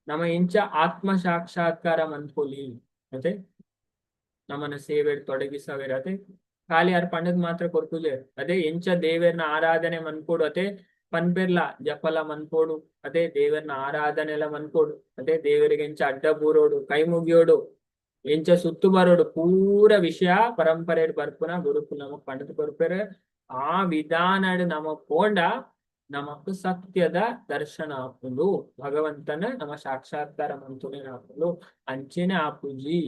S1: ನಮ್ಮ ಇಂಚ ಆತ್ಮ ಸಾಕ್ಷಾತ್ಕಾರ ಮನ್ಪೊಲಿ. ಅದೇ ನಮ್ಮನ್ನ ಸೇವೆ ತೊಡಗಿಸವೇರ. ಅದೇ ಖಾಲಿ ಯಾರು ಪಂಡದ್ ಮಾತ್ರ ಕೊರ್ಪುಜೆರ್. ಅದೇ ಎಂಚ ದೇವೆರ್ನ ಆರಾಧನೆ ಮನ್ಪೊಡು ಅದೇ ಪನ್ಪೆರ್ಲ ಜಪಲ ಮನ್ಪೊಡು, ಅದೇ ದೇವರ್ನ ಆರಾಧನೆ ಎಲ್ಲ ಮನ್ಪೊಡು, ಅದೇ ದೇವರಿಗೆ ಎಂಚ ಅಡ್ಡ ಬೂರೋಡು ಕೈ ಮುಗಿಯೋಡು ಎಂಚ ಸುತ್ತು ಬರೋಡು ಪೂರ ವಿಷಯ ಪರಂಪರೆ ಬರ್ಪುನ ಗುರುಕು ನಮಗ್ ಪಂಡದ್ ಕೊರ್ಪೆರ್. ಆ ವಿಧಾನಡ್ ನಮ ಪೋಂಡ ನಮಕ್ ಸತ್ಯದ ದರ್ಶನ ಆಪುಂಡು, ಭಗವಂತನ ನಮ್ಮ ಸಾಕ್ಷಾತ್ಕಾರ ಮಂತುನೆ ಆಪುಂಡು. ಅಂಚೆನೆ ಆಪುಜಿ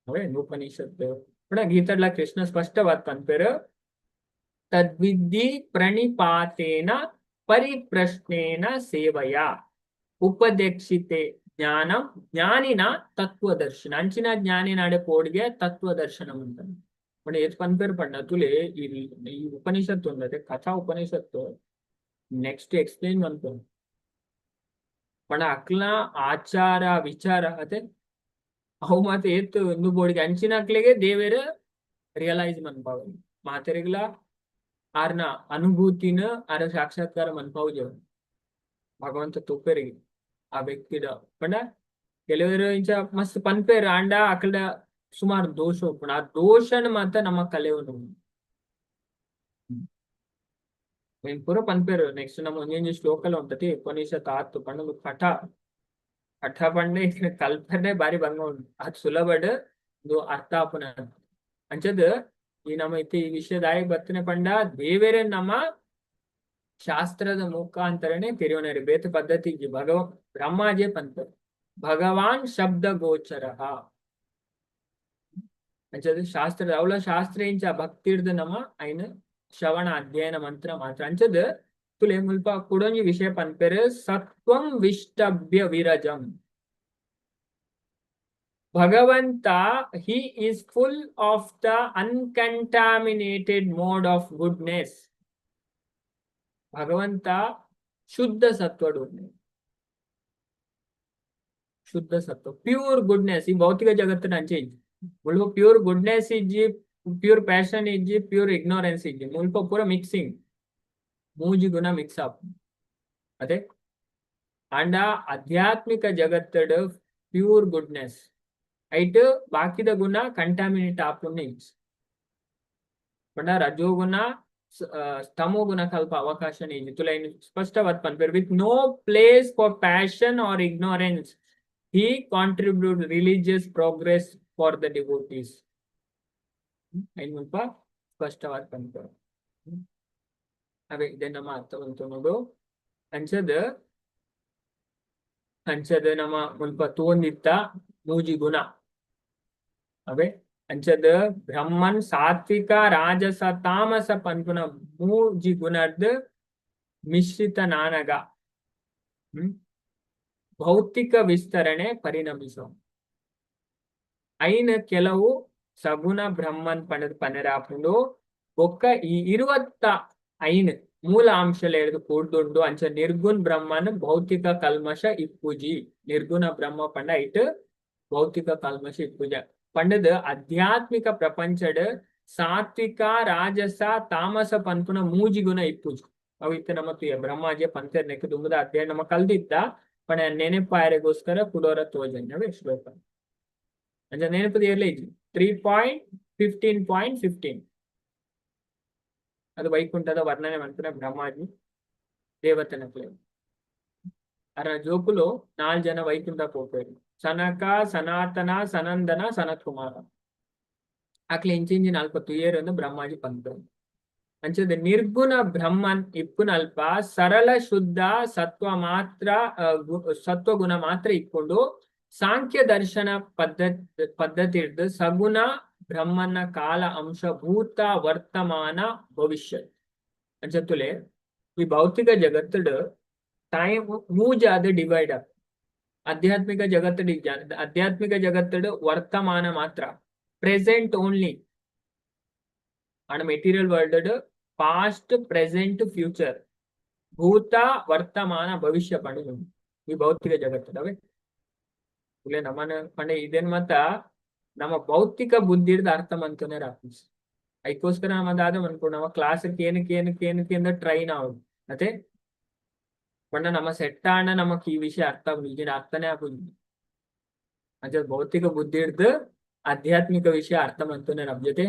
S1: ಅವೇ ಉಪನಿಷತ್ತು ಪಂಡ ಗೀತಡ್ಲ ಕೃಷ್ಣ ಸ್ಪಷ್ಟವಾದ ಪನ್ಪೆರ್ ತದ್ವಿದ್ಧಿ ಪ್ರಣಿಪಾತೇನ ಪರಿಪ್ರಶ್ನೇನ ಸೇವಯ ಉಪದೇಕ್ಷಿತೆ ಜ್ಞಾನಂ ಜ್ಞಾನಿನ ತತ್ವದರ್ಶನ. ಅಂಚಿನ ಜ್ಞಾನಿನಾಡೆ ಪೋಡಿಗೆ ತತ್ವದರ್ಶನ ಅಂತ ಪಂಡ ಏತ್ ಪನ್ಪೆರ್ ಪಂಡ ತುಲೆ ಈ ಈ ಉಪನಿಷತ್ತು ಉಂಡತೆ ಕಥಾ ಉಪನಿಷತ್ತು ನೆಕ್ಸ್ಟ್ ಎಕ್ಸ್ಪ್ಲೈನ್ ಮನ್ಪುಂಡು. ಪಂಡ ಅಕ್ಲ್ನ ಆಚಾರ ವಿಚಾರ ಅತೆ ಅವು ಮಾತ ಏತ್ ಇಂದು ಬೋಡಿಗೆ ಅಂಚಿನಕ್ಲೆಗೆ ದೇವೆರ್ ರಿಯಲೈಸ್ ಮನ್ಪಾವೆ ಮಾತೆರೆಗ್ಲ ಆರ್ನ ಅನುಭೂತಿನ ಆರ ಸಾಕ್ಷಾತ್ಕಾರ ಮನ್ಪಾವುಜ ಭಗವಂತ ತೂಪೆರಿಗೆ ಆ ವ್ಯಕ್ತಿಡ. ಪಂಡ ಕೆಲವರು ಇಂಚ ಮಸ್ತ್ ಪನ್ಪೇರ್ ಆಂಡ ಅಕಲ್ಡ ಸುಮಾರು ದೋಷ ಉಪ್ಪುಂಡು, ಆ ದೋಷನ ಮಾತ ನಮ್ಮ ಕಲೆವನು ಪೂರ ಪನ್ಪೇರು. ನೆಕ್ಸ್ಟ್ ನಮ್ಮ ಒಂಜೊಂಜಿ ಶ್ಲೋಕಲ ಉಂಟತಿ ಉಪನಿಷತ್ ಆತು ಪಂಡ ಕಠ ಕಠ ಪಂಡ ಕಲ್ಪನೆ ಬಾರಿ ಭಂಗ ಉಂಟು, ಅದು ಸುಲಭಡ್ ಇದು ಅರ್ಥ ಆಪುನ. ಅಂಚದ ಈ ನಮ್ಮ ಇತ್ತೆ ಈ ವಿಷಯದಾಯ ಬತ್ತನೆ ಪಂಡ ದೇವೆರೆ ನಮ್ಮ ಶಾಸ್ತ್ರದ ಮುಖಾಂತರನೇ ತೆರಿಯೋನರಿ ಬೇತ ಪದ್ಧತಿ ಭಗವ ಬ್ರಹ್ಮಾಜೆ ಪಂತ ಭಗವಾನ್ ಶಬ್ದ ಗೋಚರ. ಅಂಚದ ಶಾಸ್ತ್ರದ ಅವಳ ಶಾಸ್ತ್ರ ಇಂಚ ಭಕ್ತಿ ಹಿಡ್ದು ನಮ್ಮ ಐನ ಶ್ರವಣ ಅಧ್ಯಯನ ಮಂತ್ರ ಮಾತ್ರ. ಅಂಚದ ತುಲೆ ಮುಲ್ಪ ಕುಡೊಂಜಿ ವಿಷಯ ಪನ್ಪೆರ್ ಸತ್ವಂ ವಿಷ್ಟಭ್ಯ ವಿರಜಂ. ಭಗವಂತ, he is full of the uncontaminated mode of goodness. ಭಗವಂತ ಶುದ್ಧ ಸತ್ವಡು, ಶುದ್ಧ ಸತ್ವ, ಪ್ಯೂರ್ ಗುಡ್ನೆಸ್. ಈ ಭೌತಿಕ ಜಗತ್ತಿನ ಅಂಚೆ ಇಜ್ಜಿ. ಮುಲ್ಪ ಪ್ಯೂರ್ ಗುಡ್ನೆಸ್ ಇಜ್ಜಿ, ಪ್ಯೂರ್ ಪ್ಯಾಷನ್ ಇಜ್ಜಿ, ಪ್ಯೂರ್ ಇಗ್ನೋರೆನ್ಸ್ ಇಜ್ಜಿ. ಮುಲ್ಪ ಪೂರ ಮಿಕ್ಸಿಂಗ್, ಮೂಜಿ ಗುಣ ಮಿಕ್ಸ್ ಅಪ್ ಅದೇ. ಅಂಡ ಆಧ್ಯಾತ್ಮಿಕ ಜಗತ್ತಡ್ ಪ್ಯೂರ್ ಗುಡ್ನೆಸ್ ಐಟ್, ಬಾಕಿದ ಗುಣ ಕಂಟಾಮಿನೇಟ್ ಆಪುನ ಇಜ್ಜಿ. ಪಂಡ ರಜೋಗುಣ ತಮೋ ಗುಣ ಕಲ್ಪ ಅವಕಾಶ ಇಜ್ಜಿ. ತುಲಾ ಸ್ಪಷ್ಟವಾದ ಪನ್ಪೆರ್, with no place for passion or ignorance, he contribute religious progress for the devotees. ಐನ್ ಮುಲ್ಪ ಸ್ಪಷ್ಟವಾದ ಪನ್ಪೆರ್. ಅವೇ ಇದೆ ನಮ್ಮ ಅರ್ಥ ನೋಡು. ಅಂಚದ ಅಂಚದ ನಮ್ಮ ಮುಲ್ಪ ತೂವೊಂದಿತ್ತ ಮೂಜಿ ಗುಣ ಅವೇ. ಅಂಚದ ಬ್ರಹ್ಮನ್ ಸಾತ್ವಿಕ, ರಾಜಸ, ತಾಮಸ ಪನ್ಪುನ ಮೂಜಿ ಗುಣರ್ದ್ ಮಿಶ್ರಿತ ನಾನಗ ಭೌತಿಕ ವಿಸ್ತರಣೆ ಪರಿಣಮಿಸೋ ಐನ ಕೆಲವು ಸಗುಣ ಬ್ರಹ್ಮನ್ ಪಂಡದ್ ಪನೆರಾಪುಂಡು. ಬೊಕ್ಕ ಈ 25 ಮೂಲ ಅಂಶಲ ಎಡ್ದು ಕೂಡ್ದುಂಡು. ಅಂಚ ನಿರ್ಗುಣ್ ಬ್ರಹ್ಮನ್ ಭೌತಿಕ ಕಲ್ಮಶ ಇಪ್ಪುಜಿ. ನಿರ್ಗುಣ ಬ್ರಹ್ಮ ಪಂಡ ಐಟ್ ಭೌತಿಕ ಕಲ್ಮಶ ಇಪ್ಪುಜ ಪಂಡದ್ ಆಧ್ಯಾತ್ಮಿಕ ಪ್ರಪಂಚಡ್ ಸಾತ್ವಿಕ, ರಾಜಸ, ತಾಮಸ ಪನ್ಪುನ ಮೂಜಿ ಗುಣ ಇಪ್ಪುಜಿ. ಅವು ಇತ್ತೆ ನಮ್ಮ ತುಯ ಬ್ರಹ್ಮಾಜಿಯ ಪಂತೆರ್ನೆಕ್ ದುಂಬುದ ಅಧ್ಯಾಯ ನಮ್ಮ ಕಲ್ದಿತ್ತ ಪಂಡ ನೆನಪಾಯರೆಗೋಸ್ಕರ ಕುಡೋರ ತೋಜನ್ನವೇ ಶ್ಲೋಕ. ಅಂಚ ನೆನಪು ಇರ್ಲೇ ಇಜ್ಜಿ. 3.15.15, ಅದು ವೈಕುಂಠದ ವರ್ಣನೆ ಮನ್ಪುನ ಬ್ರಹ್ಮಾಜಿ ದೇವತನಕ್ಲೆ. ಅರ ಜೋಕುಲು ನಾಲ್ ಜನ ವೈಕುಂಠ ಪೋಪೆರ್, ಸನಕ, ಸನಾತನ, ಸನಂದನ, ಸನತ್ ಕುಮಾರ. ಅಕ್ಲೆ ಇಂಚಿಂಚಿನ ಅಲ್ಪ ತುಯೇರ್ ಒಂದು ಬ್ರಹ್ಮಾಜಿ ಪನ್ಪೆರ್. ಅಂಚದ ನಿರ್ಗುಣ ಬ್ರಹ್ಮನ್ ಇಪ್ಪುನಲ್ಪ ಸರಳ ಶುದ್ಧ ಸತ್ವ ಮಾತ್ರ, ಸತ್ವಗುಣ ಮಾತ್ರ ಇಕ್ಕೊಂಡು. ಸಾಂಖ್ಯ ದರ್ಶನ ಪದ್ಧತಿ ಸಗುಣ ಬ್ರಹ್ಮನ ಕಾಲ ಅಂಶ ಭೂತ, ವರ್ತಮಾನ, ಭವಿಷ್ಯ. ಅಂಚತ್ತುಲೆ ಈ ಭೌತಿಕ ಜಗತ್ತುಡು ಟೈಮ್ ಮೂಜಾದ್ ಡಿವೈಡ್ ಆಪ್. ಆಧ್ಯಾತ್ಮಿಕ ಜಗತ್ತುಡು, ಆಧ್ಯಾತ್ಮಿಕ ಜಗತ್ತುಡು ವರ್ತಮಾನ ಮಾತ್ರ, present only. And material world past, present, future, ಭೂತ, ವರ್ತಮಾನ, ಭವಿಷ್ಯ ಪಂಡ ಈ ಭೌತಿಕ ಜಗತ್ತದವೆ. ಇಲ್ಲ ನಮ್ಮನ ಪಂಡ ಇದೇನ್ ಮತ್ತ ನಮ್ಮ ಭೌತಿಕ ಬುದ್ಧಿರ್ದ ಅರ್ಥ ಮಂತನೆ ರಾಪುಜಿ. ಅದಕ್ಕೋಸ್ಕರ ನಮ್ಮ ದಾದ ಅನ್ಕೊಂಡು ನಮ್ಮ ಕ್ಲಾಸ್ ಏನಕ್ಕೆ ಏನಕ್ಕೆ ಏನಕ್ಕೆ ಅಂದ್ರೆ ಟ್ರೈನ್ ಆವದು ಅದೇ. ಪಂಡ ನಮ್ಮ ಸೆಟ್ ಆಂಡ ನಮಕ್ ಈ ವಿಷಯ ಅರ್ಥ ಆಗುದು, ಅರ್ಥನೇ ಆಗುದು. ಅಂಚ ಭೌತಿಕ ಬುದ್ಧಿ ಹಿಡ್ದು ಆಧ್ಯಾತ್ಮಿಕ ವಿಷಯ ಅರ್ಥ ಮಂತನೆ ನಮ್ ಜೊತೆ.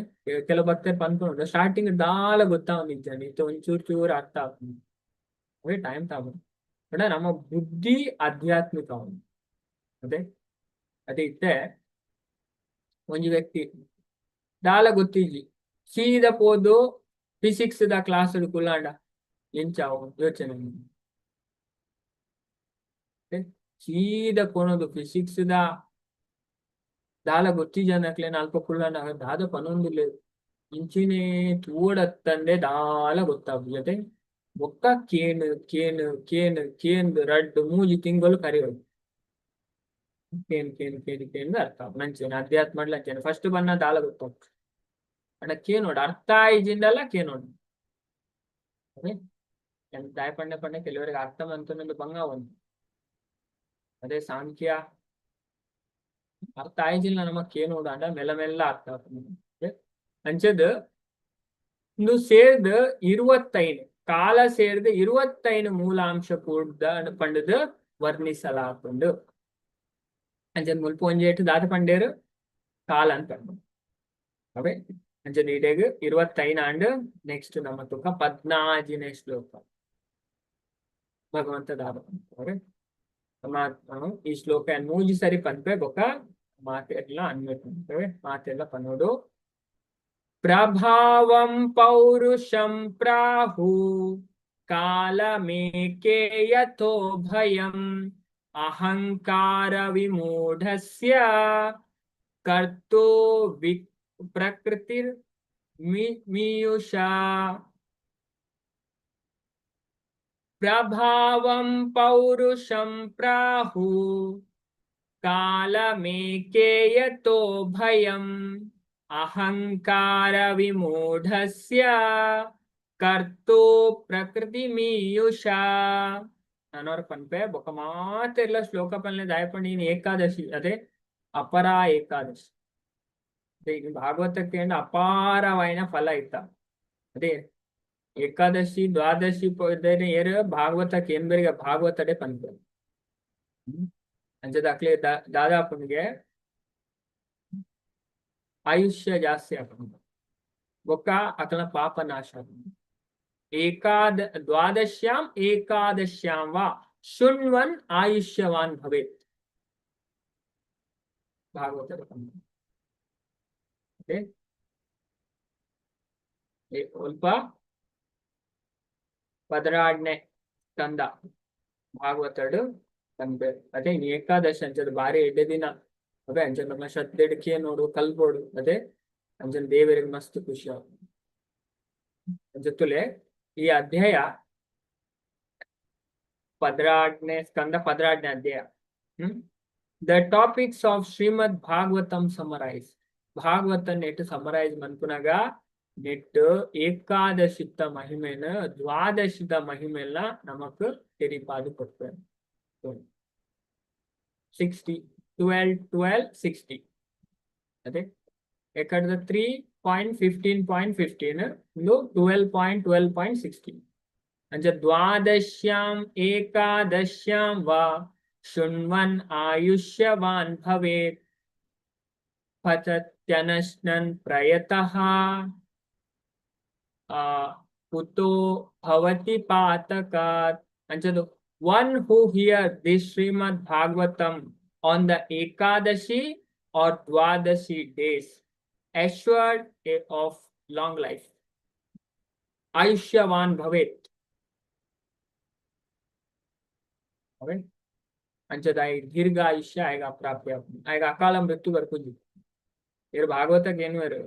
S1: ಕೆಲವು ಭಕ್ತರು ಪನ್ಕೊಂಡು ಸ್ಟಾರ್ಟಿಂಗ್ ದಾಲ ಗೊತ್ತಾವೊಂದಿಜ್ಜಂಡ್, ಇತ್ತೆ ಒಂಚೂರು ಚೂರು ಅರ್ಥ ಆಪುಂಡು, ಅವೇ ಟೈಮ್ ತಾಪುಂಡು. ಪಂಡ ನಮ್ಮ ಬುದ್ಧಿ ಆಧ್ಯಾತ್ಮಿಕ ಅದೇ. ಅದೇ ಇತ್ತೆ ಒಂಜಿ ವ್ಯಕ್ತಿ ದಾಲ ಗೊತ್ತಿಜ್ಜಿ, ಸೀದಾ ಪೋದು ಫಿಸಿಕ್ಸ್ the class ಕುಲ್ಲಾಂಡ ಎಂಚಾವು ಯೋಚನೆ. ಸೀದಾ ಕೊನೊದು ಫಿಸಿಕ್ಸ್ ದ ದಾಲ ಗೊತ್ತಿಜ್ಜಂದಕ್ಲೆನ ಅಲ್ಪ ಕುಲ್ಲಾಂಡ ದಾದ ಪನೊಂದುಲ್ಲೆರ್ ಇಂಚಿನೆ ತೂವೊಡತ್ತಂದೆ ದಾಲ ಗೊತ್ತಾಪುಜತೆ. ಬೊಕ್ಕ ಕೇನ್ ಕೇನ್ ಕೇನ್ ಕೇಂದ್ ರಡ್ಡ್ ಮೂಜಿ ತಿಂಗಳು ಕರಿಯೊಡು. ಕೇನ್ ಕೇನ್ ಕೇನ್ ಕೇಂದ್ ಅರ್ಥ ನಂಚೆನೆ ಅಧ್ಯಾತ್ಮಡ್ಲ ಅಂಚೆನೆ. ಫಸ್ಟ್ ಬನ್ನ ದಾಲ ಗೊತ್ತಾಪುಜಿ, ಅಂಡ ಕೇನೋಡು, ಅರ್ಥ ಆಯಿಜಿಂಡಲ ಕೇನೋಡು. ದಾಯೆ ಪಂಡ ಪಂಡ ಕೆಲವರಿಗೆ ಅರ್ಥ ಮಂತೊಂದು ಬಂಗ ಆವೊಂದು. ಅದೇ ಸಾಂಖ್ಯ ಅರ್ಥ ಆಯ್ಜಿಲ್ಲ ನಮಕ್ ಕೇನೋಡು, ಅಂಡ ಮೆಲ್ಲ ಮೆಲ್ಲ ಅರ್ಥ ಆಪುಂಡು. ಅಂಚದ್ ಇಂದು ಸೇರ್ದ್ 25 ಕಾಲ ಸೇರ್ದ್ 25 ಮೂಲಾಂಶ ಕೂಡ್ದ ಪಂಡದ್ ವರ್ಣಿಸಲಾಪುಂಡು. ಅಂಚದ್ ಮುಲ್ಪ ಒಂಜೇಟ್ ದಾದ ಪಂಡೇರು ಕಾಲ ಅಂತ ಪಂಡ ಅವೇ. ಅಂಚ ನೀಟೇಗ್ 25 ಆಂಡ್. ನೆಕ್ಸ್ಟ್ ನಮ್ಮ ತುಕ 14ನೇ ಶ್ಲೋಕ ಭಗವಂತ ದಾದ ಪನ್ಪೆ. ಈ ಶ್ಲೋಕ ಮೂಜಿ ಸರಿ ಪನ್ಪೆ, ಬೊಕ ಮಾತೆರ್ಲ ಅನ್ವೇಟ್ ಪನ್ಪೆ. ಮಾತೆರ್ಲ ಪನೋಡು. ಪ್ರಭಾವಂ ಪೌರುಷಂ ಪ್ರಾಹು ಕಾಲಮೇಕೆ ಯಥೋ ಭಯಂ ಅಹಂಕಾರ ವಿಮೂಢಸ್ಯ ಕರ್ತೋ ವಿ ಪ್ರಕೃತಿರ್ ಮೀಯುಷಾ. ಪ್ರಭಾವಂ ಪೌರುಷಂ ಪ್ರಾಹು ಕಾಲಮೇಕೇಯತೋ ಭಯಂ ಅಹಂಕಾರ ವಿಮೂಢಸ್ಯ ಕರ್ತು ಪ್ರಕೃತಿಮೀಯುಷಾ. ನಾನವ್ರ ಪನ್ಪೆ ಬೊಕ ಮಾತೆರ್ಲ ಶ್ಲೋಕ ಪನ್ಲೆ ದಾಯಪಂಡಿ ಏಕಾದಶಿ ಅದೇ ಅಪರಾ ಏಕಾದಶಿ. ಅದೇ ಭಾಗವತಕ್ಕೆ ಅಪಾರವಾಯಿನ ಫಲ ಇತ್ತ. ಅದೇ ಏಕಾದಶಿ ದ್ವಾದಶಿ ಏರು ಭಾಗವತಕ್ಕೆ ಏನ್ಬೇರಿಗೆ ಭಾಗವತಡೆ ಪನ್ಪೆ ಅಂಚದಾಕ್ಲೆ ದಾದಾಪುನಿಗೆ ಆಯುಷ್ಯ ಜಾಸ್ತಿ ಆಪುಂಡು ಬೊಕ್ಕ ಅಕಲ್ನ ಪಾಪ ನಾಶ ಆಪುಂಡು. ದ್ವಾದಶ್ಯಾಂ ಏಕಾದಶ್ಯಾಂ ವಾ ಶೃಣ್ವನ್ ಆಯುಷ್ಯವಾನ್ ಭವೇತ್ ಭಾಗವತ. ಓಕೆ, ಒಲ್ಪ 12ನೇ ಸ್ಕಂದ ಭಾಗವತಡು ಪನ್ಪೆ. ಅದೇ ಏಕಾದಶಿ ಅಂಚದ ಬಾರಿ ಎಡ್ಡೆ ದಿನ. ಅದೇ ಅಂಚ ನಮ್ಮ ಶ್ರದ್ಧೆಡ್ ನೋಡು ಕಲ್ಪೋಡು. ಅದೇ ಅಂಚನ ದೇವರಿಗೆ ಮಸ್ತ್ ಖುಷಿ ಆಪುಂಡು. ಅಂಚ ಈ ಅಧ್ಯಾಯ 12ನೇ ಸ್ಕಂದ 12ನೇ ಅಧ್ಯಾಯ. The topics of Srimad Bhagavatam summarise. Bhagavata net summarise ಮನ್ಪುನಗ net ಏಕಾದಶಿತ್ತ ಮಹಿಮೆನ ದ್ವಾದಶಿದ ಮಹಿಮೆಲ್ಲ ನಮಕ್ ತೆರಿಪಾದು ಕೊಡ್ತೇವೆ. 60 12 12 60 ಅದೇ ಎಕಡ್ದ 3.15.15 ಇಂದು 12.12.16. ಅಂಚ ದ್ವಾದಶ್ಯಾಂ ಏಕಾದಶ್ಯಾಂ ವಾ ಶೃಣ್ವನ್ ಆಯುಷ್ಯವಾನ್ ಭವೇತ್ ಪತತ್ಯನಶ್ನನ್ ಪ್ರಯತಃ ಕುತೋ ಭವತಿ ಪಾತಕಾತ್. ಅಂಚದು one who hear this Srimad Bhagavatam on the Ekadashi or Dwadashi days assured of long life. ಆಯುಷ್ಯವಾನ್ ಭವೇತ್. ಅಂಚದ ದೀರ್ಘ ಆಯುಷ್ಯ ಆಯ್ಗ ಪ್ರಾಪ್ತಿ ಆಯ್ಗ ಅಕಾಲ ಮೃತ್ಯು ಬರ್ಪುಜಿ. ಇರ್ ಭಾಗವತಕ್ಕೆ ಏನು ಇರು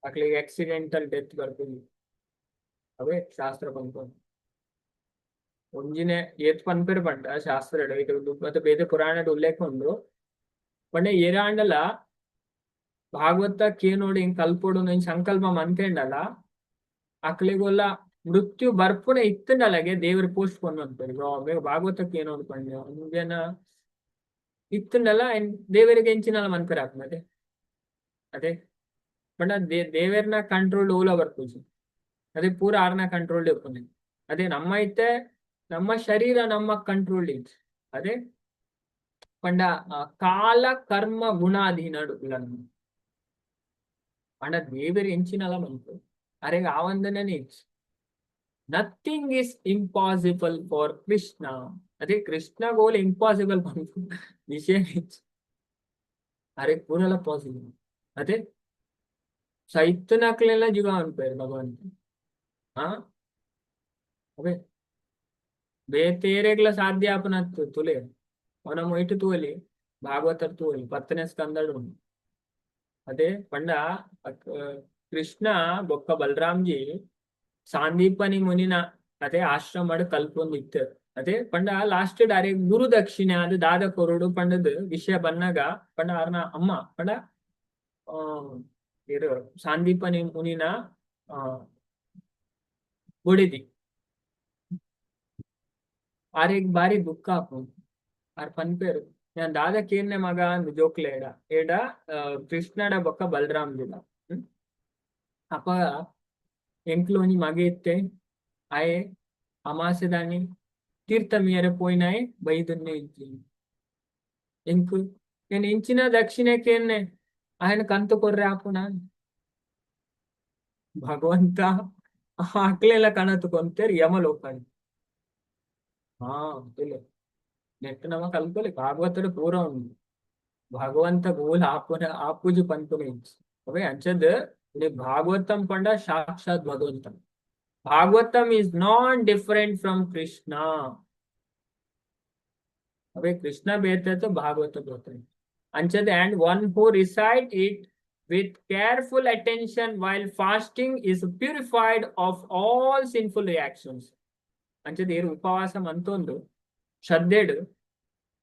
S1: ಅಕ್ಲಿಗೆ ಆಕ್ಸಿಡೆಂಟಲ್ ಡೆತ್ ಬರ್ಪುಜಿ. ಅವೇ ಶಾಸ್ತ್ರ ಪನ್ಪುಂಡು ಒಂಜಿನೆ ಏತ್ ಪನ್ಪೆರ್ ಪಂಡ ಶಾಸ್ತ್ರಡ್ ಇದು ಮತ್ತೆ ಬೇತೆ ಪುರಾಣಡ್ ಉಲ್ಲೇಖ ಉಂಡು. ಪಂಡ ಏರಾಂಡಲ ಭಾಗವತ ಕೇನೋಡು ಹಿಂಗ್ ಕಲ್ಪೊಡು ಹಿಂಗ್ ಸಂಕಲ್ಪ ಮನ್ಕೆಂಡಲ ಅಕ್ಲೆಗೊಲ್ಲ ಮೃತ್ಯು ಬರ್ಪುನ ಇತ್ತಂಡಲಗೆ ದೇವರು ಪೋಸ್ಟ್ ಪೋನ್ ಮನ್ಪೆರ್. ಭಾಗವತ ಕೇನೋಡು ಪಂಡ ಒಂಜೆನ ಇತ್ತಂಡಲ ದೇವರಿಗೆ ಎಂಚಿನಲ ಮನ್ಪೆರ್ ಆಪುಂಡು. ಅದೇ ಪಂಡ ದೇವೆರ್ನ ಕಂಟ್ರೋಲ್ ಓಲ ಬರ್ಪುಜಿ. ಅದೇ ಪೂರ ಆರ್ನ ಕಂಟ್ರೋಲ್ ಇಪ್ಪುನೆ. ಅದೇ ನಮ್ಮ ಇತ್ತೆ ನಮ್ಮ ಶರೀರ ನಮ್ಮ ಕಂಟ್ರೋಲ್ ಇಜ್ಜಿ. ಅದೇ ಪಂಡ ಕಾಲ ಕರ್ಮ ಗುಣಾಧೀನಡು ಉಲ್ಲ ನಮ್ಮ. ಪಂಡ ದೇವೆರ್ ಎಂಚಿನಲ ಮನ್ಪು ಅರೆಗ್ ಆವಂದನೆ ಇಜ್ಜಿ. Nothing is impossible for Krishna. ಅದೇ ಕೃಷ್ಣ ಗೋಲ್ ಇಂಪಾಸಿಬಲ್ ಪನ್ಪು ವಿಷಯ ಇಜ್ಜಿ. ಅರೆಗ್ ಪೂರಲ ಪಾಸಿಬಲ್. ಅದೇ ಸೈತನಕ್ಲೆಲ್ಲ ಜೀವ ಅನ್ಪೇರು ಭಗವಂತ. ಹಾ ಅವೇ ಬೇತೇರೆಗ್ಲ ಸಾಧ್ಯ ಆಪುನತ್ತು ತುಲೆ ಅವನ ಮೊಯ್ಟು ತೂವಲಿ ಭಾಗವತರ್ ತೂವಲಿ 10ನೇ ಸ್ಕಂದಡ್ ಉಂಡು. ಅದೇ ಪಂಡ ಕೃಷ್ಣ ಬೊಕ್ಕ ಬಲರಾಮ್ಜಿ ಸಾಂದೀಪನಿ ಮುನಿನ ಅದೇ ಆಶ್ರಮಡ್ ಕಲ್ಪೊಂದು ಇತ್ತೆರ್. ಅದೇ ಪಂಡ ಲಾಸ್ಟ್ ಡೈರೆಕ್ಟ್ ಗುರು ದಕ್ಷಿಣೆ ಅದು ದಾದ ಕೊರಡು ಪಂಡದ್ ವಿಷಯ ಬನ್ನಗ ಪಂಡ ಆರ್ನ ಅಮ್ಮ ಪಂಡ ಇರು ಸಾಂದೀಪನಿ ಮುನಿನ ಬೊಡೆದಿ ಆರೆಗ್ ಬಾರಿ ದುಃಖ ಆಪುಂಡು. ಆರ್ ಪನ್ಪೆರ್ ಯಾನ್ ದಾದ ಕೇನ್ನೆ ಮಗ ಅಂದ್ ಜೋಕ್ಲೆ ಎಡ ಎಡ ಕೃಷ್ಣಡ ಬೊಕ್ಕ ಬಲರಾಮ್ಜಿಡ. ಅಪಗ ಎಂಕ್ಲು ಒಂಜಿ ಮಗೆ ಇತ್ತೆ ಆಯೆ ಅಮಾಸೆದಾನಿ ತೀರ್ಥ ಮೀಯರೆ ಪೋಯಿನಾಯೆ ಬೈದನ್ನೇ ಇಜ್ಜಿ. ಎಂಕು ಯಾನ್ ಎಂಚಿನ ದಕ್ಷಿಣೆ ಕೇನ್ನೆ ಆಯನ ಕಂತು ಕೊರ್ರೆ ಆಪುನ. ಭಗವಂತ ಅಕ್ಲೆಲ್ಲ ಕಣತ್ ಕೊಂತೆರ್ ಯಮಲೋಕಡ್. ಹಾ ತುಲೆ ನೆಟ್ ನಮ ಕಲ್ಪೊಲಿ ಭಾಗವತಡ್ ಪೂರ ಉಂಡು. ಭಗವಂತ ಗೋಲ್ ಆಪುನ ಆಪುಜಿ ಪನ್ಪುನ ಇಜ್ಜಿ. ಅವೇ ಅಂಚದ್ ಭಾಗವತಂ ಪಂಡ ಸಾಕ್ಷಾತ್ ಭಗವಂತ. Bhagavatam is not different from Krishna. ಅವೇ ಕೃಷ್ಣ ಬೇತೆ ಭಾಗವತ ಬೇತೆ. ಅಂಚದ್ and one who recite it with careful attention while fasting is purified of all sinful reactions. ಅಂಚದ ಏರು ಉಪವಾಸ ಮಂತೊಂದು ಶ್ರದ್ಧೆಡ್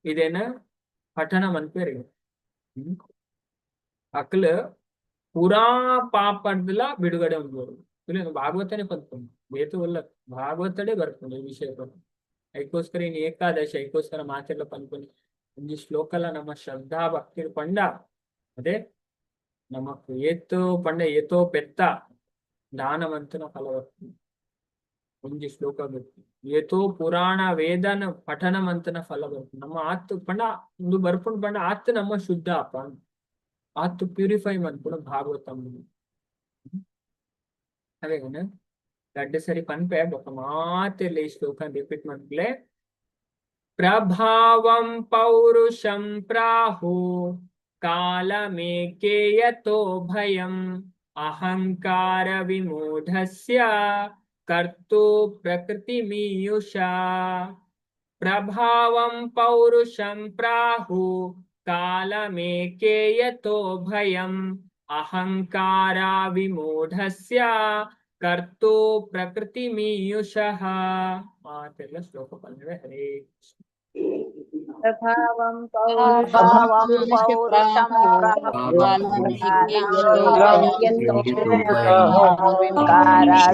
S1: ಇದೇನ ಪಠಣ ಮನ್ಪೇರಿ. ಅಕ್ಲ್ ಪೂರಾ ಪಾಪಡ್ದಲ ಬಿಡುಗಡೆ ಉಂಡು. ಭಾಗವತನೇ ಪನ್ಪುಂಡು, ಬೇತು ಒಲ್ಲ ಭಾಗವತಡೇ ಬರ್ಪುಂಡು ಈ ವಿಷಯ. ಐಕೋಸ್ಕರ ಇನ್ ಏಕಾದಶಿ, ಐಕೋಸ್ಕರ ಮಾತೆಲ್ಲ ಪನ್ಪುಂಡು. ಒಂಜಿ ಶ್ಲೋಕಲ ನಮ್ಮ ಶ್ರದ್ಧಾ ಭಕ್ತಿ ಪಂಡ ಅದೇ ನಮಕ್ ಏತೋ ಪಂಡ ಏತೋ ಪೆತ್ತ ದಾನವಂತನ ಫಲ ಬರ್ಪುಂಡು. ಒಂಜಿ ಶ್ಲೋಕ ಗೊತ್ತು, ಏತೋ ಪುರಾಣ ವೇದನ ಪಠನ ಮಂತನ ಫಲ ಬರ್ಪುಂಡು. ನಮ್ಮ ಆತ್ ಪಂಡ ಒಂದು ಬರ್ಪುಂಡು ಪಂಡ ಆತ್ ನಮ್ಮ ಶುದ್ಧ ಅಪ್ಪ, ಆತ್ ಪ್ಯೂರಿಫೈ ಮನ್ಪುಂಡು ಭಾಗವತ. ಅವೇನ ರಡ್ಡ್ ಸರಿ ಪನ್ಪೆ, ಬೊಕ ಮಾತೆರ್ಲ ಈ ಶ್ಲೋಕ ರಿಪೀಟ್ ಮನ್ಪುಲೆ. ಪ್ರಭಾವಂ ಪೌರುಷಂ ಪ್ರಾಹು ಕಾಲಮೇಕೇಯತೋ ಭಯಂ ಅಹಂಕಾರ ವಿಮೂಢಸ್ಯ ಕರ್ತು ಪ್ರಕೃತಿಮೀಯುಷಾ. ಪ್ರಭಾವಂ ಪೌರುಷಂ ಪ್ರಾಹು ಕಾಲಮೇಕೇಯತೋ ಭಯಂ ಅಹಂಕಾರ ವಿಮೂಢಸ್ಯ ಕರ್ತು ಪ್ರಕೃತಿಮೀಯುಷಃ. ಮಾತೆಲ್ಲ ಶ್ಲೋಕ ಪನ್ಪೆ. ಹರೇ ಕೃಷ್ಣ.
S4: ಪ್ರಭಾವಂ
S3: ಪ್ರಭಾವಂ ಪೌರುಷಂ ಅಹಂಕಾರ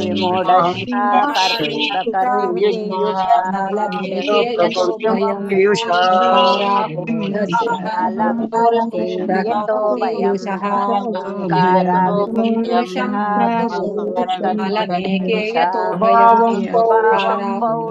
S3: ವಿಮೂಢಸ್ಯ
S2: ಪ್ರಕೃತಿಮೀಯುಷಾ.
S3: ಯತೋ ಭಯಂ ಅಹಂಕಾರ
S2: ಪ್ರಭಾವಂ
S3: ಪೌರುಷಂ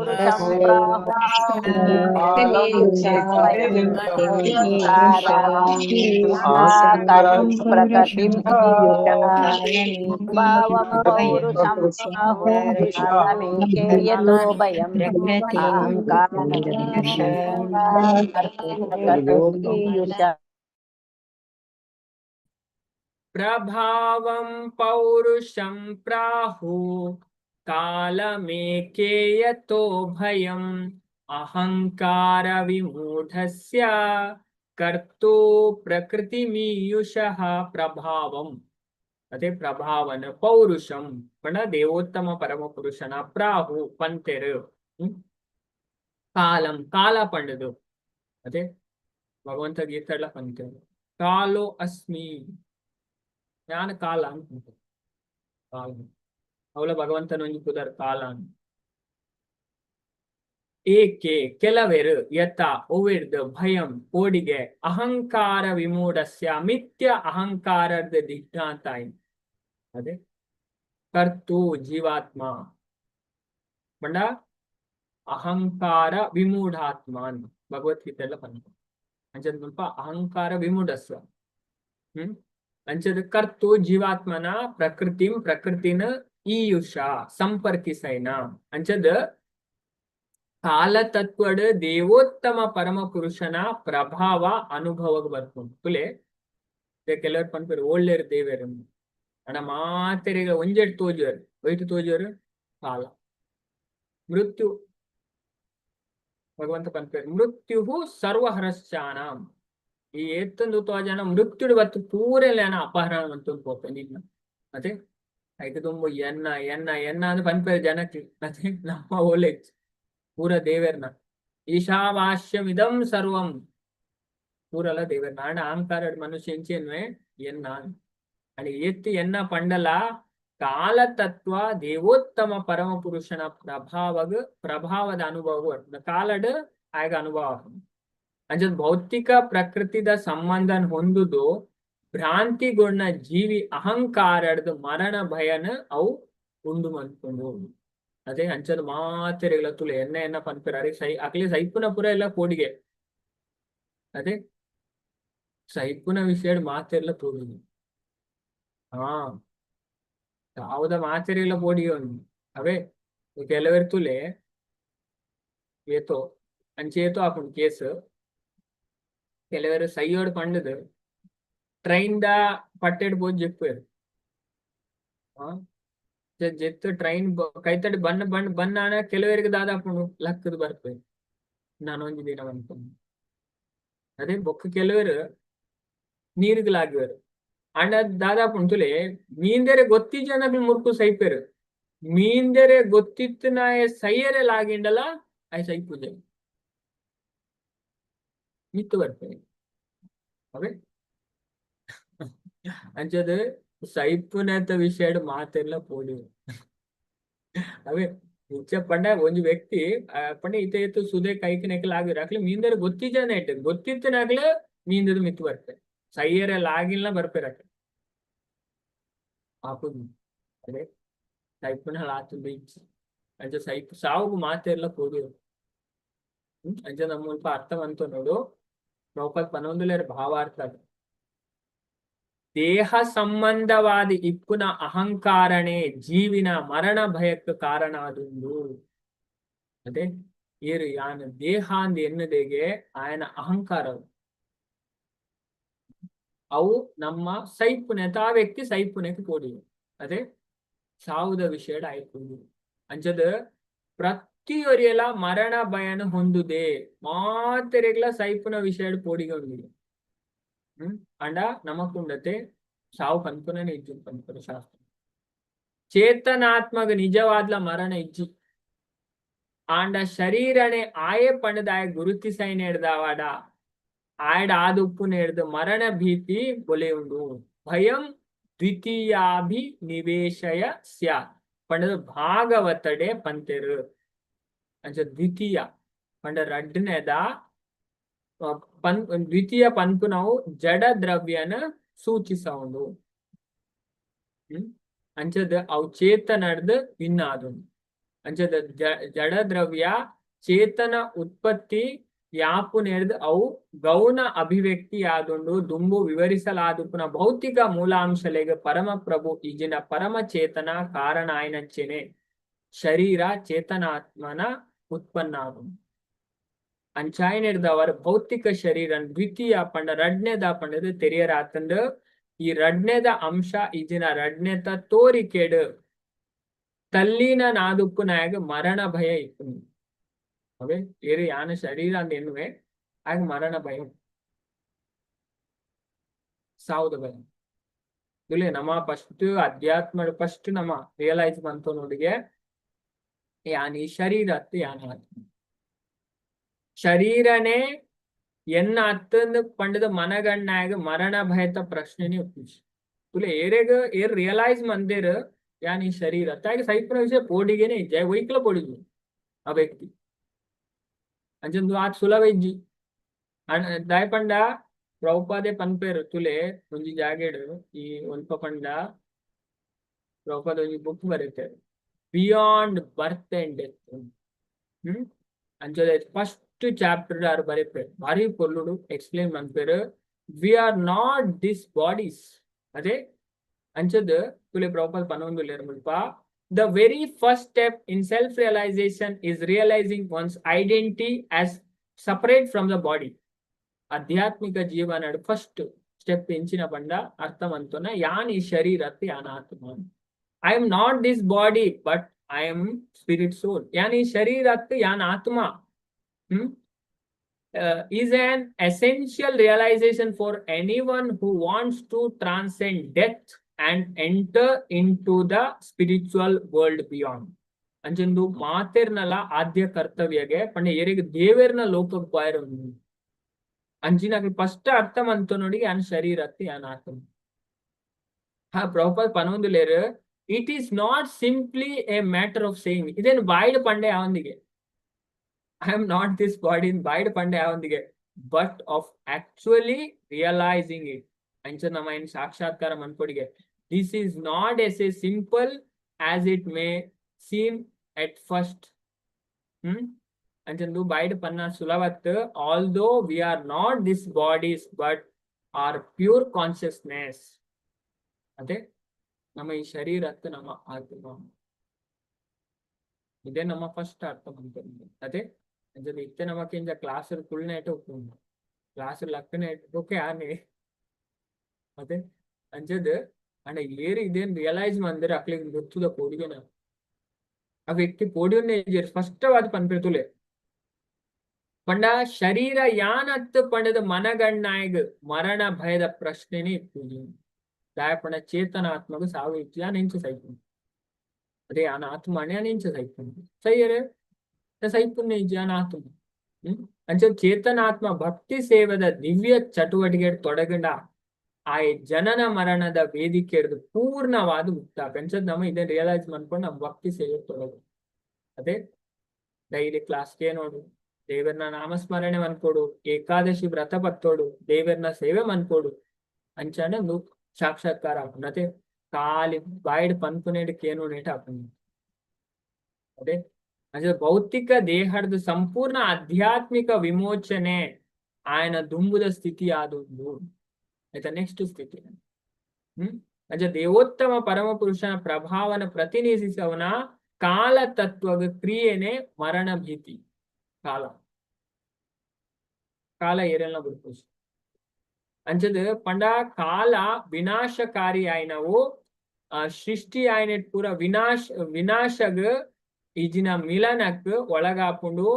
S1: ಪ್ರಭಾವಂ ಪೌರುಷಂ ಪ್ರಾಹು ಕಾಲಮೇಕೇಯತೋ ಭಯಂ ಅಹಂಕಾರ ವಿಮೂಢಸ್ಯ ಕರ್ತು ಪ್ರಕೃತಿಮೀಯುಷಃ. ಪ್ರಭಾವಂ ಅದೇ ಪ್ರಭಾವನ, ಪೌರುಷಂ ಪಂಡ ದೇವೋತ್ತಮ ಪರಮ ಪುರುಷನ, ಪ್ರಾಹು ಪಂತೆರು, ಕಾಲಂ ಕಾಲ ಪಂಡದು ಅದೇ ಭಗವಂತ ಗೀತೆಲ್ಲ ಪಂತೆರು. ಕಾಲೋ ಅಸ್ಮಿ, ಜ್ಞಾನ ಕಾಲ ಅಂತ ಕಾಲ ಅವಳ ಭಗವಂತನ ಒಂಜಿ ಪುದರ್ ಕಾಲ ಅಂತ. ಏಕೆ ಕೆಲವೆರು, ಯತ ಒವಿರ್ದ, ಭಯಂ ಕೋಡಿಗೆ, ಅಹಂಕಾರ ವಿಮೂಢಸ್ಯ ಮಿಥ್ಯ ಅಹಂಕಾರದ ದಿಗ್ಧಾಂತ ಅದೇ, ಕರ್ತು ಜೀವಾತ್ಮ ಪಂಡ ಅಹಂಕಾರ ವಿಮೂಢಾತ್ಮ ಅಂತ ಭಗವದ್ಗೀತೆ ಎಲ್ಲ ಪಂಡ. ಅಂಚದ ಸ್ವಲ್ಪ ಅಹಂಕಾರ ವಿಮೂಢಸ್ವ ಅಂಚದ ಕರ್ತು ಜೀವಾತ್ಮನ ಪ್ರಕೃತಿಂ ಪ್ರಕೃತಿನ ಈಯುಷ ಸಂಪರ್ಕಿಸೈನ. ಅಂಚದ ಕಾಲತತ್ವಡ್ ದೇವೋತ್ತಮ ಪರಮ ಪುರುಷನ ಪ್ರಭಾವ ಅನುಭವಕ್ಕೆ ಬರ್ಪುಂಡು. ತುಲೆ ಕೆಲವರು ಪನ್ಪೆರ್ ಓಳ್ಳೇರು ದೇವೇರು ಅಣ್ಣ ಮಾತೆರೆಗ ಒಂಜೆಟ್ ತೋಜುವರು, ಒಯ್ತು ತೋಜುವರು ಕಾಲ ಮೃತ್ಯು. ಭಗವಂತ ಪನ್ಪೆರ್ ಮೃತ್ಯು ಸರ್ವಹರಶ್ಚಾನಾಂ. ಈ ಏತ್ತೊಂದು ತೋಜನ ಮೃತ್ಯುಡು ಬತ್ತು ಪೂರೆಲ್ಲ ಅಪಹರಣ ಮಂತೊಂದು ಪೋಪೆ ನಿನ್ನ. ಅದೇ ಐಕ್ ತುಂಬ ಎನ್ನ ಎನ್ನ ಎನ್ನ ಅಂದ್ ಪನ್ಪೆರ್ ಜನಕ್ಕೆ. ಅದೇ ನಮ್ಮ ಓಲೆ ಪೂರ ದೇವೆರ್ನ ಈಶಾವಾಸ್ಯಮಿದಂ ಸರ್ವಂ ಪೂರಲ ದೇವೆರ್ನ. ಆಂಡ ಅಹಂಕಾರ ಮನುಷ್ಯ ಎಂಚೆನ್ವೆ ಎನ್ನ ಅಂಡ್ ಏತ್ ಎನ್ನ ಪಂಡಲ ಕಾಲತತ್ವ ದೇವೋತ್ತಮ ಪರಮ ಪುರುಷನ ಪ್ರಭಾವಗ ಪ್ರಭಾವದ ಅನುಭವ ಕಾಲಡ್ ಆಗ ಅನುಭವ. ಅಂಚ ಭೌತಿಕ ಪ್ರಕೃತಿದ ಸಂಬಂಧನ್ ಹೊಂದುದು ಭ್ರಾಂತಿಗೊಂಡ ಜೀವಿ ಅಹಂಕಾರಡ್ದು ಮರಣ ಭಯನ ಅವು ಉಂಡು ಮನ್ಪುಂಡು. ಅದೇ ಅಂಚದ ಮಾತೆರೆಗಳ ತುಲೆ ಎನ್ನ ಎನ್ನ ಪನ್ಪೆರ್ ಅರೆ ಸೈ ಅಕ್ಲೆ ಸೈಪುನ ಪುರ ಎಲ್ಲ ಕೋಡಿಗೆ. ಅದೇ ಸೈಪುನ ವಿಷಯ ಮಾತೆರ್ಲ ತೋಡುದು. ಹಾ ಯಾವ್ದ ಮಾತೆರೆಗಳ ಪೋಡಿಗೆ ಉಂಡು. ಅವೇ ಕೆಲವರು ತುಲೆ ಏತೋ ಅಂಚೆ ಏತೋ ಆಪುಂಡು ಕೇಸ್. ಕೆಲವರು ಸೈಯೋಡ್ ಪಂಡದು ಟ್ರೈನ್ the ಪಟ್ಟೆಡ್ ಪೋದು ಜೆಪ್ಪುವೆರ್. ಜೆತ್ತು ಟ್ರೈನ್ ಕೈತಡಿ ಬಣ್ಣ ಬಣ್ಣ ಬನ್ನಾನ ಕೆಲವರಿಗೆ ದಾದಾಪುಂಡು ಲಕ್ಕದ ಬರ್ಪೆ ನಾನೊಂಜಿ ದಿನ ಅನ್ಕೊಂಡು. ಅದೇ ಬೊಕ್ಕ ಕೆಲವರು ನೀರುಗಳಾಗುವರು ಅಂಡ ದಾದಾಪುಂಡು ತುಲೆ ಮೀಂದೆರೆ ಗೊತ್ತಿ ಜನಗಳು ಮುರ್ಕು ಸೈಪೆರು. ಮೀಂದೆರೆ ಗೊತ್ತಿತ್ತು ನಾಯ ಸೈಯರೆ ಲಾಗಿಂಡಲ ಆಯ್ ಸೈಪುಜೆ ಮಿತ್ತು ಬರ್ಪೆ. ಅವೇ ಅಂಚದ ಸೈಪುನತ ವಿಷಯಡ್ ಮಾತೆರ್ಲ ಪೋಡಿ. ಅವೇ ಇಂಚ ಪಂಡ ಒಂಜಿ ವ್ಯಕ್ತಿ ಪಂಡ ಇತ್ತೆ ಇತ್ತು ಸುದೆ ಕೈಕ್ ನೆಕ್ಲ ಆಗಿರ ಅಕ್ಲೆ ಮೀಂದರ್ ಗೊತ್ತಿಜಾನೆ ಇಟ್ಟು ಗೊತ್ತಿತ್ತನಾಗ್ಲೆ ಮೀಂದದ ಮಿತ್ತು ಬರ್ಪೆ, ಸೈಯರೆ ಲಾಗಿಲ್ಲ ಬರ್ಪೆರ ಆಪುಜಿ. ಅದೇ ಸೈಪುನ ಆತು ಬೀಚ್. ಅಂಚ ಸೈಪ್ ಸಾವುಗು ಮಾತೆರ್ಲ ಪೋಡಿ. ಅಂಚ ನಮ್ಮ ಮುಲ್ಪ ಅರ್ಥ ಮಂತು ನೋಡು, ಪ್ರಭುಪಾದ ಪನೊಂದುಲೇರ್ ಭಾವಾರ್ಥ. ದೇಹ ಸಂಬಂಧವಾದ ಇಪ್ಪುನ ಅಹಂಕಾರನೇ ಜೀವಿನ ಮರಣ ಭಯಕ್ಕೆ ಕಾರಣ ಆದುಂಡು. ಅದೇ ಏರು ಯಾನ ದೇಹ ಅಂದ್ ಎನ್ನುದೆಗೆ ಆಯನ ಅಹಂಕಾರ, ಅವು ನಮ್ಮ ಸೈಪುನೆ ಆ ವ್ಯಕ್ತಿ ಸೈಪುನೆಗೆ ಪೋಡಿ. ಅದೇ ಸಾವುದ ವಿಷಯಡ್ ಆಯ್ತು. ಅಂಚದ ಪ್ರತಿಯೊರಿಯಲ ಮರಣ ಭಯನ ಹೊಂದುದೆ, ಮಾತೆರೆಗ್ಲ ಸೈಪುನ ವಿಷಯಡ್ ಪೋಡಿಗೆ ಹೊಂದಿದೆ. ಅಂಡ ನಮಕುಂಡತೆ ಸಾವು ಪನ್ಪುನನೆ ಇಜ್ಜು ಪನ್ಪುನ ಶಾಸ್ತ್ರ. ಚೇತನಾತ್ಮಕ ನಿಜವಾದ್ಲ ಮರಣ ಇಜ್ಜಿ. ಆಂಡ ಶರೀರನೆ ಆಯೆ ಪಂಡದಾಯ ಗುರುತಿಸೈನ ಹಿಡ್ದಾವಾಡ ಆಯಡ ಆದುಪ್ಪು ನೇಡ್ದು ಮರಣ ಭೀತಿ ಬೊಲೆಯುಂಡು. ಭಯಂ ದ್ವಿತೀಯಾಭಿನಿವೇಶಯ ಸ್ಯಾತ್ ಪಂಡದ ಭಾಗವತಡೆ ಪಂತೆರು. ಅಂಚ ದ್ವಿತೀಯ ಪಂಡ ರಡ್ಡನೇದ ಪನ್ ದ್ವಿತೀಯ ಪನ್ಪುನವು ಜಡ ದ್ರವ್ಯನ ಸೂಚಿಸವುಂಡು. ಅಂಚದ ಅವು ಚೇತನಡ್ದು ಭಿನ್ನ ಆದುಂಡು. ಅಂಚದ ಜಡ ದ್ರವ್ಯ ಚೇತನ ಉತ್ಪತ್ತಿ ಯಾಪುನೆಡ್ದ್ ಅವು ಗೌಣ ಅಭಿವ್ಯಕ್ತಿ ಆದುಂಡು. ದುಂಬು ವಿವರಿಸಲಾದುಪುನ ಭೌತಿಕ ಮೂಲಾಂಶಲೆಗ್ ಪರಮ ಪ್ರಭು ಇಜಿನ ಪರಮ ಚೇತನ ಕಾರಣ ಆಯ್ನಂಚೆನೆ ಶರೀರ ಚೇತನಾತ್ಮನ ಉತ್ಪನ್ನ ಆದುಂಡು. ಅಂಚಾಯಿನೆಡ್ದ್ ಅವರ ಭೌತಿಕ ಶರೀರ ದ್ವಿತೀಯ ಪಂಡ ರಡ್ನೆದ ಪಂಡದು ತೆರಿಯರಾತಂದು. ಈ ರಡ್ನೆದ ಅಂಶ ಇಜಿನ ರಡ್ನೆತ ತೋರಿಕೆಡು ತಲ್ಲಿನ ನಾದುಪ್ಪುನಾಗ ಮರಣ ಭಯ ಇಪ್ಪುಂಡು. ಅವೇ ಏರು ಯಾನ ಶರೀರ ಅಂದ್ ಎನ್ನುವೆ ಆಗ ಮರಣ ಭಯ, ಸಾವುದ ಭಯ. ಇಲ್ಲೇ ನಮ್ಮ ಫಸ್ಟ್ ಅಧ್ಯಾತ್ಮ ಫಸ್ಟ್ ನಮ್ಮ ರಿಯಲೈಸ್ ಬಂತು ನೋಡಿಗೆ, ಯಾನ್ ಈ ಶರೀರ ಅತ್ತು ಯಾನ ಆತ್ಮ. ಶರೀರನೇ ಎನ್ನ ಅತ್ತಂದು ಪಂಡದ ಮನಗಣ್ಣಾಗ ಮರಣ ಭಯತ ಪ್ರಶ್ನೆನೇ ಉಪ್ಪುಜಿ. ತುಲೆ ಏರೆಗ್ ಏರ್ ರಿಯಲೈಸ್ ಮಂದಿರ್ ಯಾನ್ ಈ ಶರೀರ ಅತ್ತಾಗ ಸೈಪುನ ವಿಷಯ ಪೋಡಿಗೆನೆ ಇಜ್ಜೆ, ಒಯ್ಕ್ಲ ಪೋಡಿಗೆ ಆ ವ್ಯಕ್ತಿ. ಅಂಚಂದು ಆತ್ ಸುಲಭ ಇಜ್ಜಿ. ದಾಯ ಪಂಡ ಪ್ರಭುಪಾದೆ ಪನ್ಪೇರು ತುಲೆ ಒಂಜಿ ಜಾಗೆಡ್. ಈ ಒಲ್ಪ ಪಂಡ ಪ್ರಭುಪಾದ ಒಂಜಿ ಬುಕ್ ಬರೀತಾರೆ, ಬಿಯಾಂಡ್ ಬರ್ತ್ ಅಂಡ್ ಡೆತ್. ಅಂಚದ ಫಸ್ಟ್ ಚಾಪ್ಟರ್ ಆರ್ ಬರೀಪೇರು, ಭಾರಿ ಪೊರ್ಲುಡು ಎಕ್ಸ್ಪ್ಲೇನ್ ಮನ್ಪೇರು, we are not this bodies. ಅದೇ ಅಂಚದ್ ತುಲೆ ಪ್ರಭುಪಾದ ಪನೊಂದುಲ್ಲೆರ್ ಮುಲ್ಪ, the very first step in self realization is realizing one's identity as separate from the body. ಆಧ್ಯಾತ್ಮಿಕ ಜೀವನ ಫಸ್ಟ್ ಸ್ಟೆಪ್ ಎಂಚಿನ ಪಂಡ ಅರ್ಥ ಮಂತುನ ಯಾನ್ ಈ ಶರೀರತ್ ಯಾನ್ ಆತ್ಮ. I am not this body, but I am spirit soul. ಯಾನ್ ಈ ಶರೀರತ್ ಯಾನ್ ಆತ್ಮ is an essential realization for anyone who wants to transcend death and enter into the spiritual world beyond. ಅಂಚಂದು ಮಾತೆರ್ನಲ ಆದ್ಯ ಕರ್ತವ್ಯಗೆ ಪಂಡ ಏರೆಗ್ ದೇವೆರ್ನ ಲೋಕಕ್ ಬಾಯರ್ ಅಂಚಿನ ಫಸ್ಟ್ ಅರ್ಥ ಮಂತು ನೋಡಿ ಯಾನ್ ಶರೀರತ್ ಯಾನ್ ಆತ್ಮ. ಹಾ, ಪ್ರಭುಪಾದ್ ಪನೊಂದುಲೇರು, it is not simply a matter of saying. ಇದೇನು ಬಾಯ್ಡ್ ಪಂಡೆ ಯಾವೊಂದಿಗೆ, I am not this body ಬಾಯ್ಡ್ ಪಂಡೆ ಯಾವೊಂದಿಗೆ, but of actually realizing it. ಅಂಚ ನಮ್ಮ ಏನ್ ಸಾಕ್ಷಾತ್ಕಾರ ಮನ್ಪೊಡಿಗೆ. This is not as a simple as it may seem at first. ಅಂಚಂದು ಬಾಯ್ಡ್ ಪನ್ನ ಸುಲಭತ್. Although we are not this bodies but are pure consciousness. ಅದೇ ನಮ್ಮ ಈ ಶರೀರತ್ತು ನಮ್ಮ ಆತ್ಮ. ಇದೇ ನಮ್ಮ ಫಸ್ಟ್ ಅರ್ಥ ಬಂತು. ಅದೇ ಅಂಚಂದು ಇತ್ತೆ ನಮಕಿಂಜ ಕ್ಲಾಸ್ ಕುಳ್ನೇಟ ಉಪ್ಪುಂಡು, ಕ್ಲಾಸ್ ಲಕ್ಕನೆ ಓಕೆ ಆನೆ. ಅದೇ ಅಂಚದ್ ಅಂಡ ಏರು ಇದೇನ್ ರಿಯಲೈಸ್ ಮಂದಿರ ಅಕ್ಲೆಗ್ ಗೊತ್ತುದ ಪೋಡಿಗೆನ. ಆ ವ್ಯಕ್ತಿ ಪೋಡಿಯನ್ನೇ ಸ್ಪಷ್ಟವಾದ ಪನ್ಪೆರ್ ತುಲೆ. ಪಂಡ ಶರೀರ ಯಾನತ್ತು ಪಂಡದ ಮನಗಣ್ಣಾಯಗ್ ಮರಣ ಭಯದ ಪ್ರಶ್ನೆನೇ ಇಪ್ಪುಜಿ. ದಾಯ ಪಂಡ ಚೇತನಾತ್ಮಗ ಸಾವು ಇಜ್ಜಿ, ಯಾನ್ ಎಂಚ ಸೈಪುಂಡು? ಅದೇ ಯಾನ್ ಆತ್ಮನೆ, ಯಾನ್ ಎಂಚ ಸೈಪುಂಡು? ಸೈಯರೆ ಸೈಪುನ್ನೆ ಇಜ್ಜಿ, ಯಾನ್ ಆತ್ಮ. ಅಂಚ ಚೇತನಾತ್ಮ ಭಕ್ತಿ ಸೇವೆದ ದಿವ್ಯ ಚಟುವಟಿಕೆ ತೊಡಗಂಡ ಆಯ್ ಜನನ ಮರಣದ ವೇದಿಕೆ ಪೂರ್ಣವಾದ ಮುಕ್ತ. ಅಂಚದ್ ನಮ್ಮ ಇದನ್ನ ರಿಯಲೈಸ್ ಮಾಡ್ಕೊಂಡು ನಮ್ಮ ಭಕ್ತಿ ಸೇವೆ ತೊಡಗು. ಅದೇ ಡೈಲಿ ಕ್ಲಾಸ್ಗೆ ನೋಡು, ದೇವರನ್ನ ನಾಮಸ್ಮರಣೆ ಮನ್ಕೊಡು, ಏಕಾದಶಿ ವ್ರತ ಪತ್ತೋಡು, ದೇವರನ್ನ ಸೇವೆ ಮನ್ಕೊಡು. ಅಂಚಾನೆ ಒಂದು ಸಾಕ್ಷಾತ್ಕಾರ ಆಪುಂಡು. ಅದೇ ಖಾಲಿ ಬಾಯಿಡ್ ಪನ್ಪುನೇಡ್ ಕೇನುನೇಟ್ ಆಪುಂಡು. ಅದೇ ಅಂಚ ಭೌತಿಕ ದೇಹದ ಸಂಪೂರ್ಣ ಆಧ್ಯಾತ್ಮಿಕ ವಿಮೋಚನೆ ಆಯನ ದುಂಬುದ ಸ್ಥಿತಿ ಆದುಂಡು. ಆಯ್ತಾ? ನೆಕ್ಸ್ಟ್ ಸ್ಥಿತಿ. ಅಂಚ ದೇವೋತ್ತಮ ಪರಮ ಪುರುಷನ ಪ್ರಭಾವನ ಪ್ರತಿನಿಧಿಸವನ ಕಾಲ ತತ್ವದ ಕ್ರಿಯೆನೆ ಮರಣ ಭೀತಿ. ಕಾಲ ಕಾಲ ಏರೆಲ್ಲ ಬಿಡ್ಪುಜಿ. ಅಂಚದ ಪಂಡ ಕಾಲ ವಿನಾಶಕಾರಿ ಆಯ್ನವು. ಆ ಸೃಷ್ಟಿ ಆಯ್ನೆಟ್ ಪೂರ ವಿನಾಶ, ವಿನಾಶಗ್ ಈಜಿನ ಮಿಲನಕ್ ಒಳಗಾಪುಂಡು.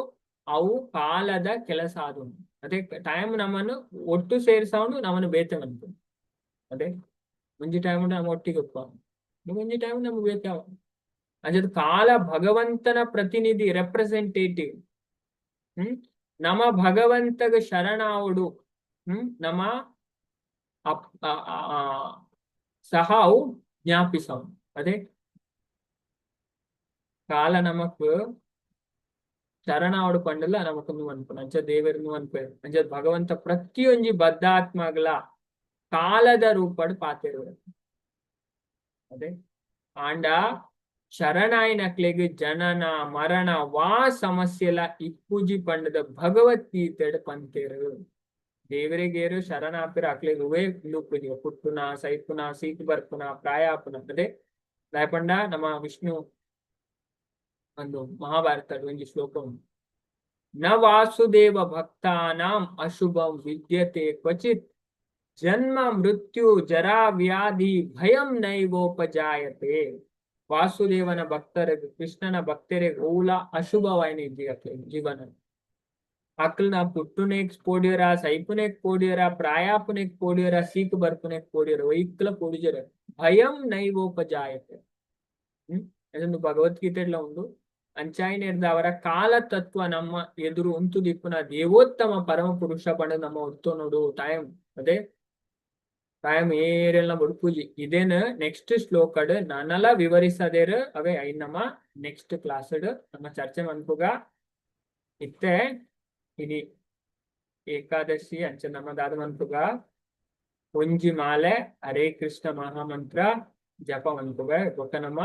S1: ಅವು ಕಾಲದ ಕೆಲಸ ಆದುಂಡು. ಅದೇ ಟೈಮ್ ನಮ್ಮನ್ನು ಒಟ್ಟು ಸೇರಿಸವನು, ನಮ್ಮನ್ನು ಬೇತೆ ಮನ್ಪುಂಡು. ಅದೇ ಒಂಜಿ ಟೈಮ್ ನಮ್ಮ ಒಟ್ಟಿಗೆ ಉಪ್ಪ, ಒಂಜಿ ಟೈಮ್ ನಮ್ಗೆ ಬೇತೆ. ಅಂಚದ ಕಾಲ ಭಗವಂತನ ಪ್ರತಿನಿಧಿ, ರೆಪ್ರೆಸೆಂಟೇಟಿವ್. ನಮ ಭಗವಂತಗ ಶರಣಾವುಡು. ನಮ ಅಪ್ ಸಹ ಅವು ಜ್ಞಾಪಿಸವು. ಅದೇ ಕಾಲ ನಮಕ್ ಶರಣಾವಡು ಪಂಡಲ ನಮಕ್ ಅನ್ಪುನ. ಅಂಚ ದೇವೆರ್ನು ಅನ್ಪೇರು. ಅಂಚ ಭಗವಂತ ಪ್ರತಿಯೊಂಜಿ ಬದ್ಧಾತ್ಮಗಳ ಕಾಲದ ರೂಪಡ್ ಪಾತೆರುವೆ. ಅದೇ ಆಂಡ ಶರಣಾಯಿನಕ್ಲೆಗ್ ಜನನ ಮರಣ ವಾ ಸಮಸ್ಯೆಲ ಇಪ್ಪುಜಿ ಪಂಡದ ಭಗವದ್ಗೀತೆಡ್ ಪಂತೇರು. ದೇವರಿಗೇರು ಶರಣಾಪಿರ ಅಕ್ಲೆಗ್ ಉವೇ ಉಪ್ಪುಜಿ, ಪುಟ್ಟುನ, ಸೈಪುನ, ಸೀಕ್ ಬರ್ಪುನ, ಪ್ರಾಯ ಆಪುನ. ಅದೇ ದಾಯೆ ಪಂಡ ನಮ್ಮ ವಿಷ್ಣು ಒಂದು ಮಹಾಭಾರತ ಒಂಜಿ ಶ್ಲೋಕ ಉಂಟು. ನ ವಾಸುದೇವ ಭಕ್ತಾನಾಂ ಅಶುಭಂ ವಿದ್ಯತೆ ಕ್ವಚಿತ್, ಜನ್ಮ ಮೃತ್ಯು ಜರಾ ವ್ಯಾಧಿ ಭಯಂ ನೈವೋಪಜಾಯತೆ. ವಾಸುದೇವನ ಭಕ್ತರಿಗೆ, ಕೃಷ್ಣನ ಭಕ್ತರಿಗೆ ಓಲ ಅಶುಭವಾಯಿನ ಇಜ್ಜಿ ಅಕ್ಲೆಗ್ ಜೀವನ. ಅಕ್ಲ್ನ ಪುಟ್ಟುನೆಕ್ ಪೋಡ್ಯರ, ಸೈಪುನೆಕ್ ಪೋಡ್ಯರ, ಪ್ರಾಯಾಪುನೆಕ್ ಪೋಡ್ಯರ, ಸೀಕ್ ಬರ್ಪುನೆಕ್ ಪೋಡ್ಯರ, ಒಯ್ಕ್ಲ ಪೋಡಿಜರ, ಭಯಂ ನೈವೋಪಜಾಯತೆ. ಅದೊಂದು ಭಗವದ್ಗೀತೆಡ್ಲ ಉಂಡು. ಅಂಚಾಯಿನೆರ್ದ್ ಅವರ ಕಾಲ ತತ್ವ ನಮ್ಮ ಎದುರು ಉಂತುದಿಪ್ಪುನ ದೇವೋತ್ತಮ ಪರಮ ಪುರುಷ ಪಂಡ ನಮ್ಮ ಒತ್ತೊನುಡು ಟೈಮ್. ಅದೇ ಟೈಮ್ ಏರೆಲ್ಲ ಬುಡ್ಪುಜಿ. ಇದೇನ ನೆಕ್ಸ್ಟ್ ಶ್ಲೋಕಡ್ ನನಲ ವಿವರಿಸದೇರು. ಅವೇ ಐನ್ ನಮ್ಮ ನೆಕ್ಸ್ಟ್ ಕ್ಲಾಸ್ ನಮ್ಮ ಚರ್ಚೆ ಮನ್ಪುಗ. ಇತ್ತೆ ಇನಿ ಏಕಾದಶಿ. ಅಂಚ ನಮ್ಮ ದಾದ ಮನ್ಪುಗ? ಒಂಜಿ ಮಾಲೆ ಹರೇ ಕೃಷ್ಣ ಮಹಾಮಂತ್ರ ಜಪ ಮನ್ಪುಗ. ಬೊಕ್ಕ ನಮ್ಮ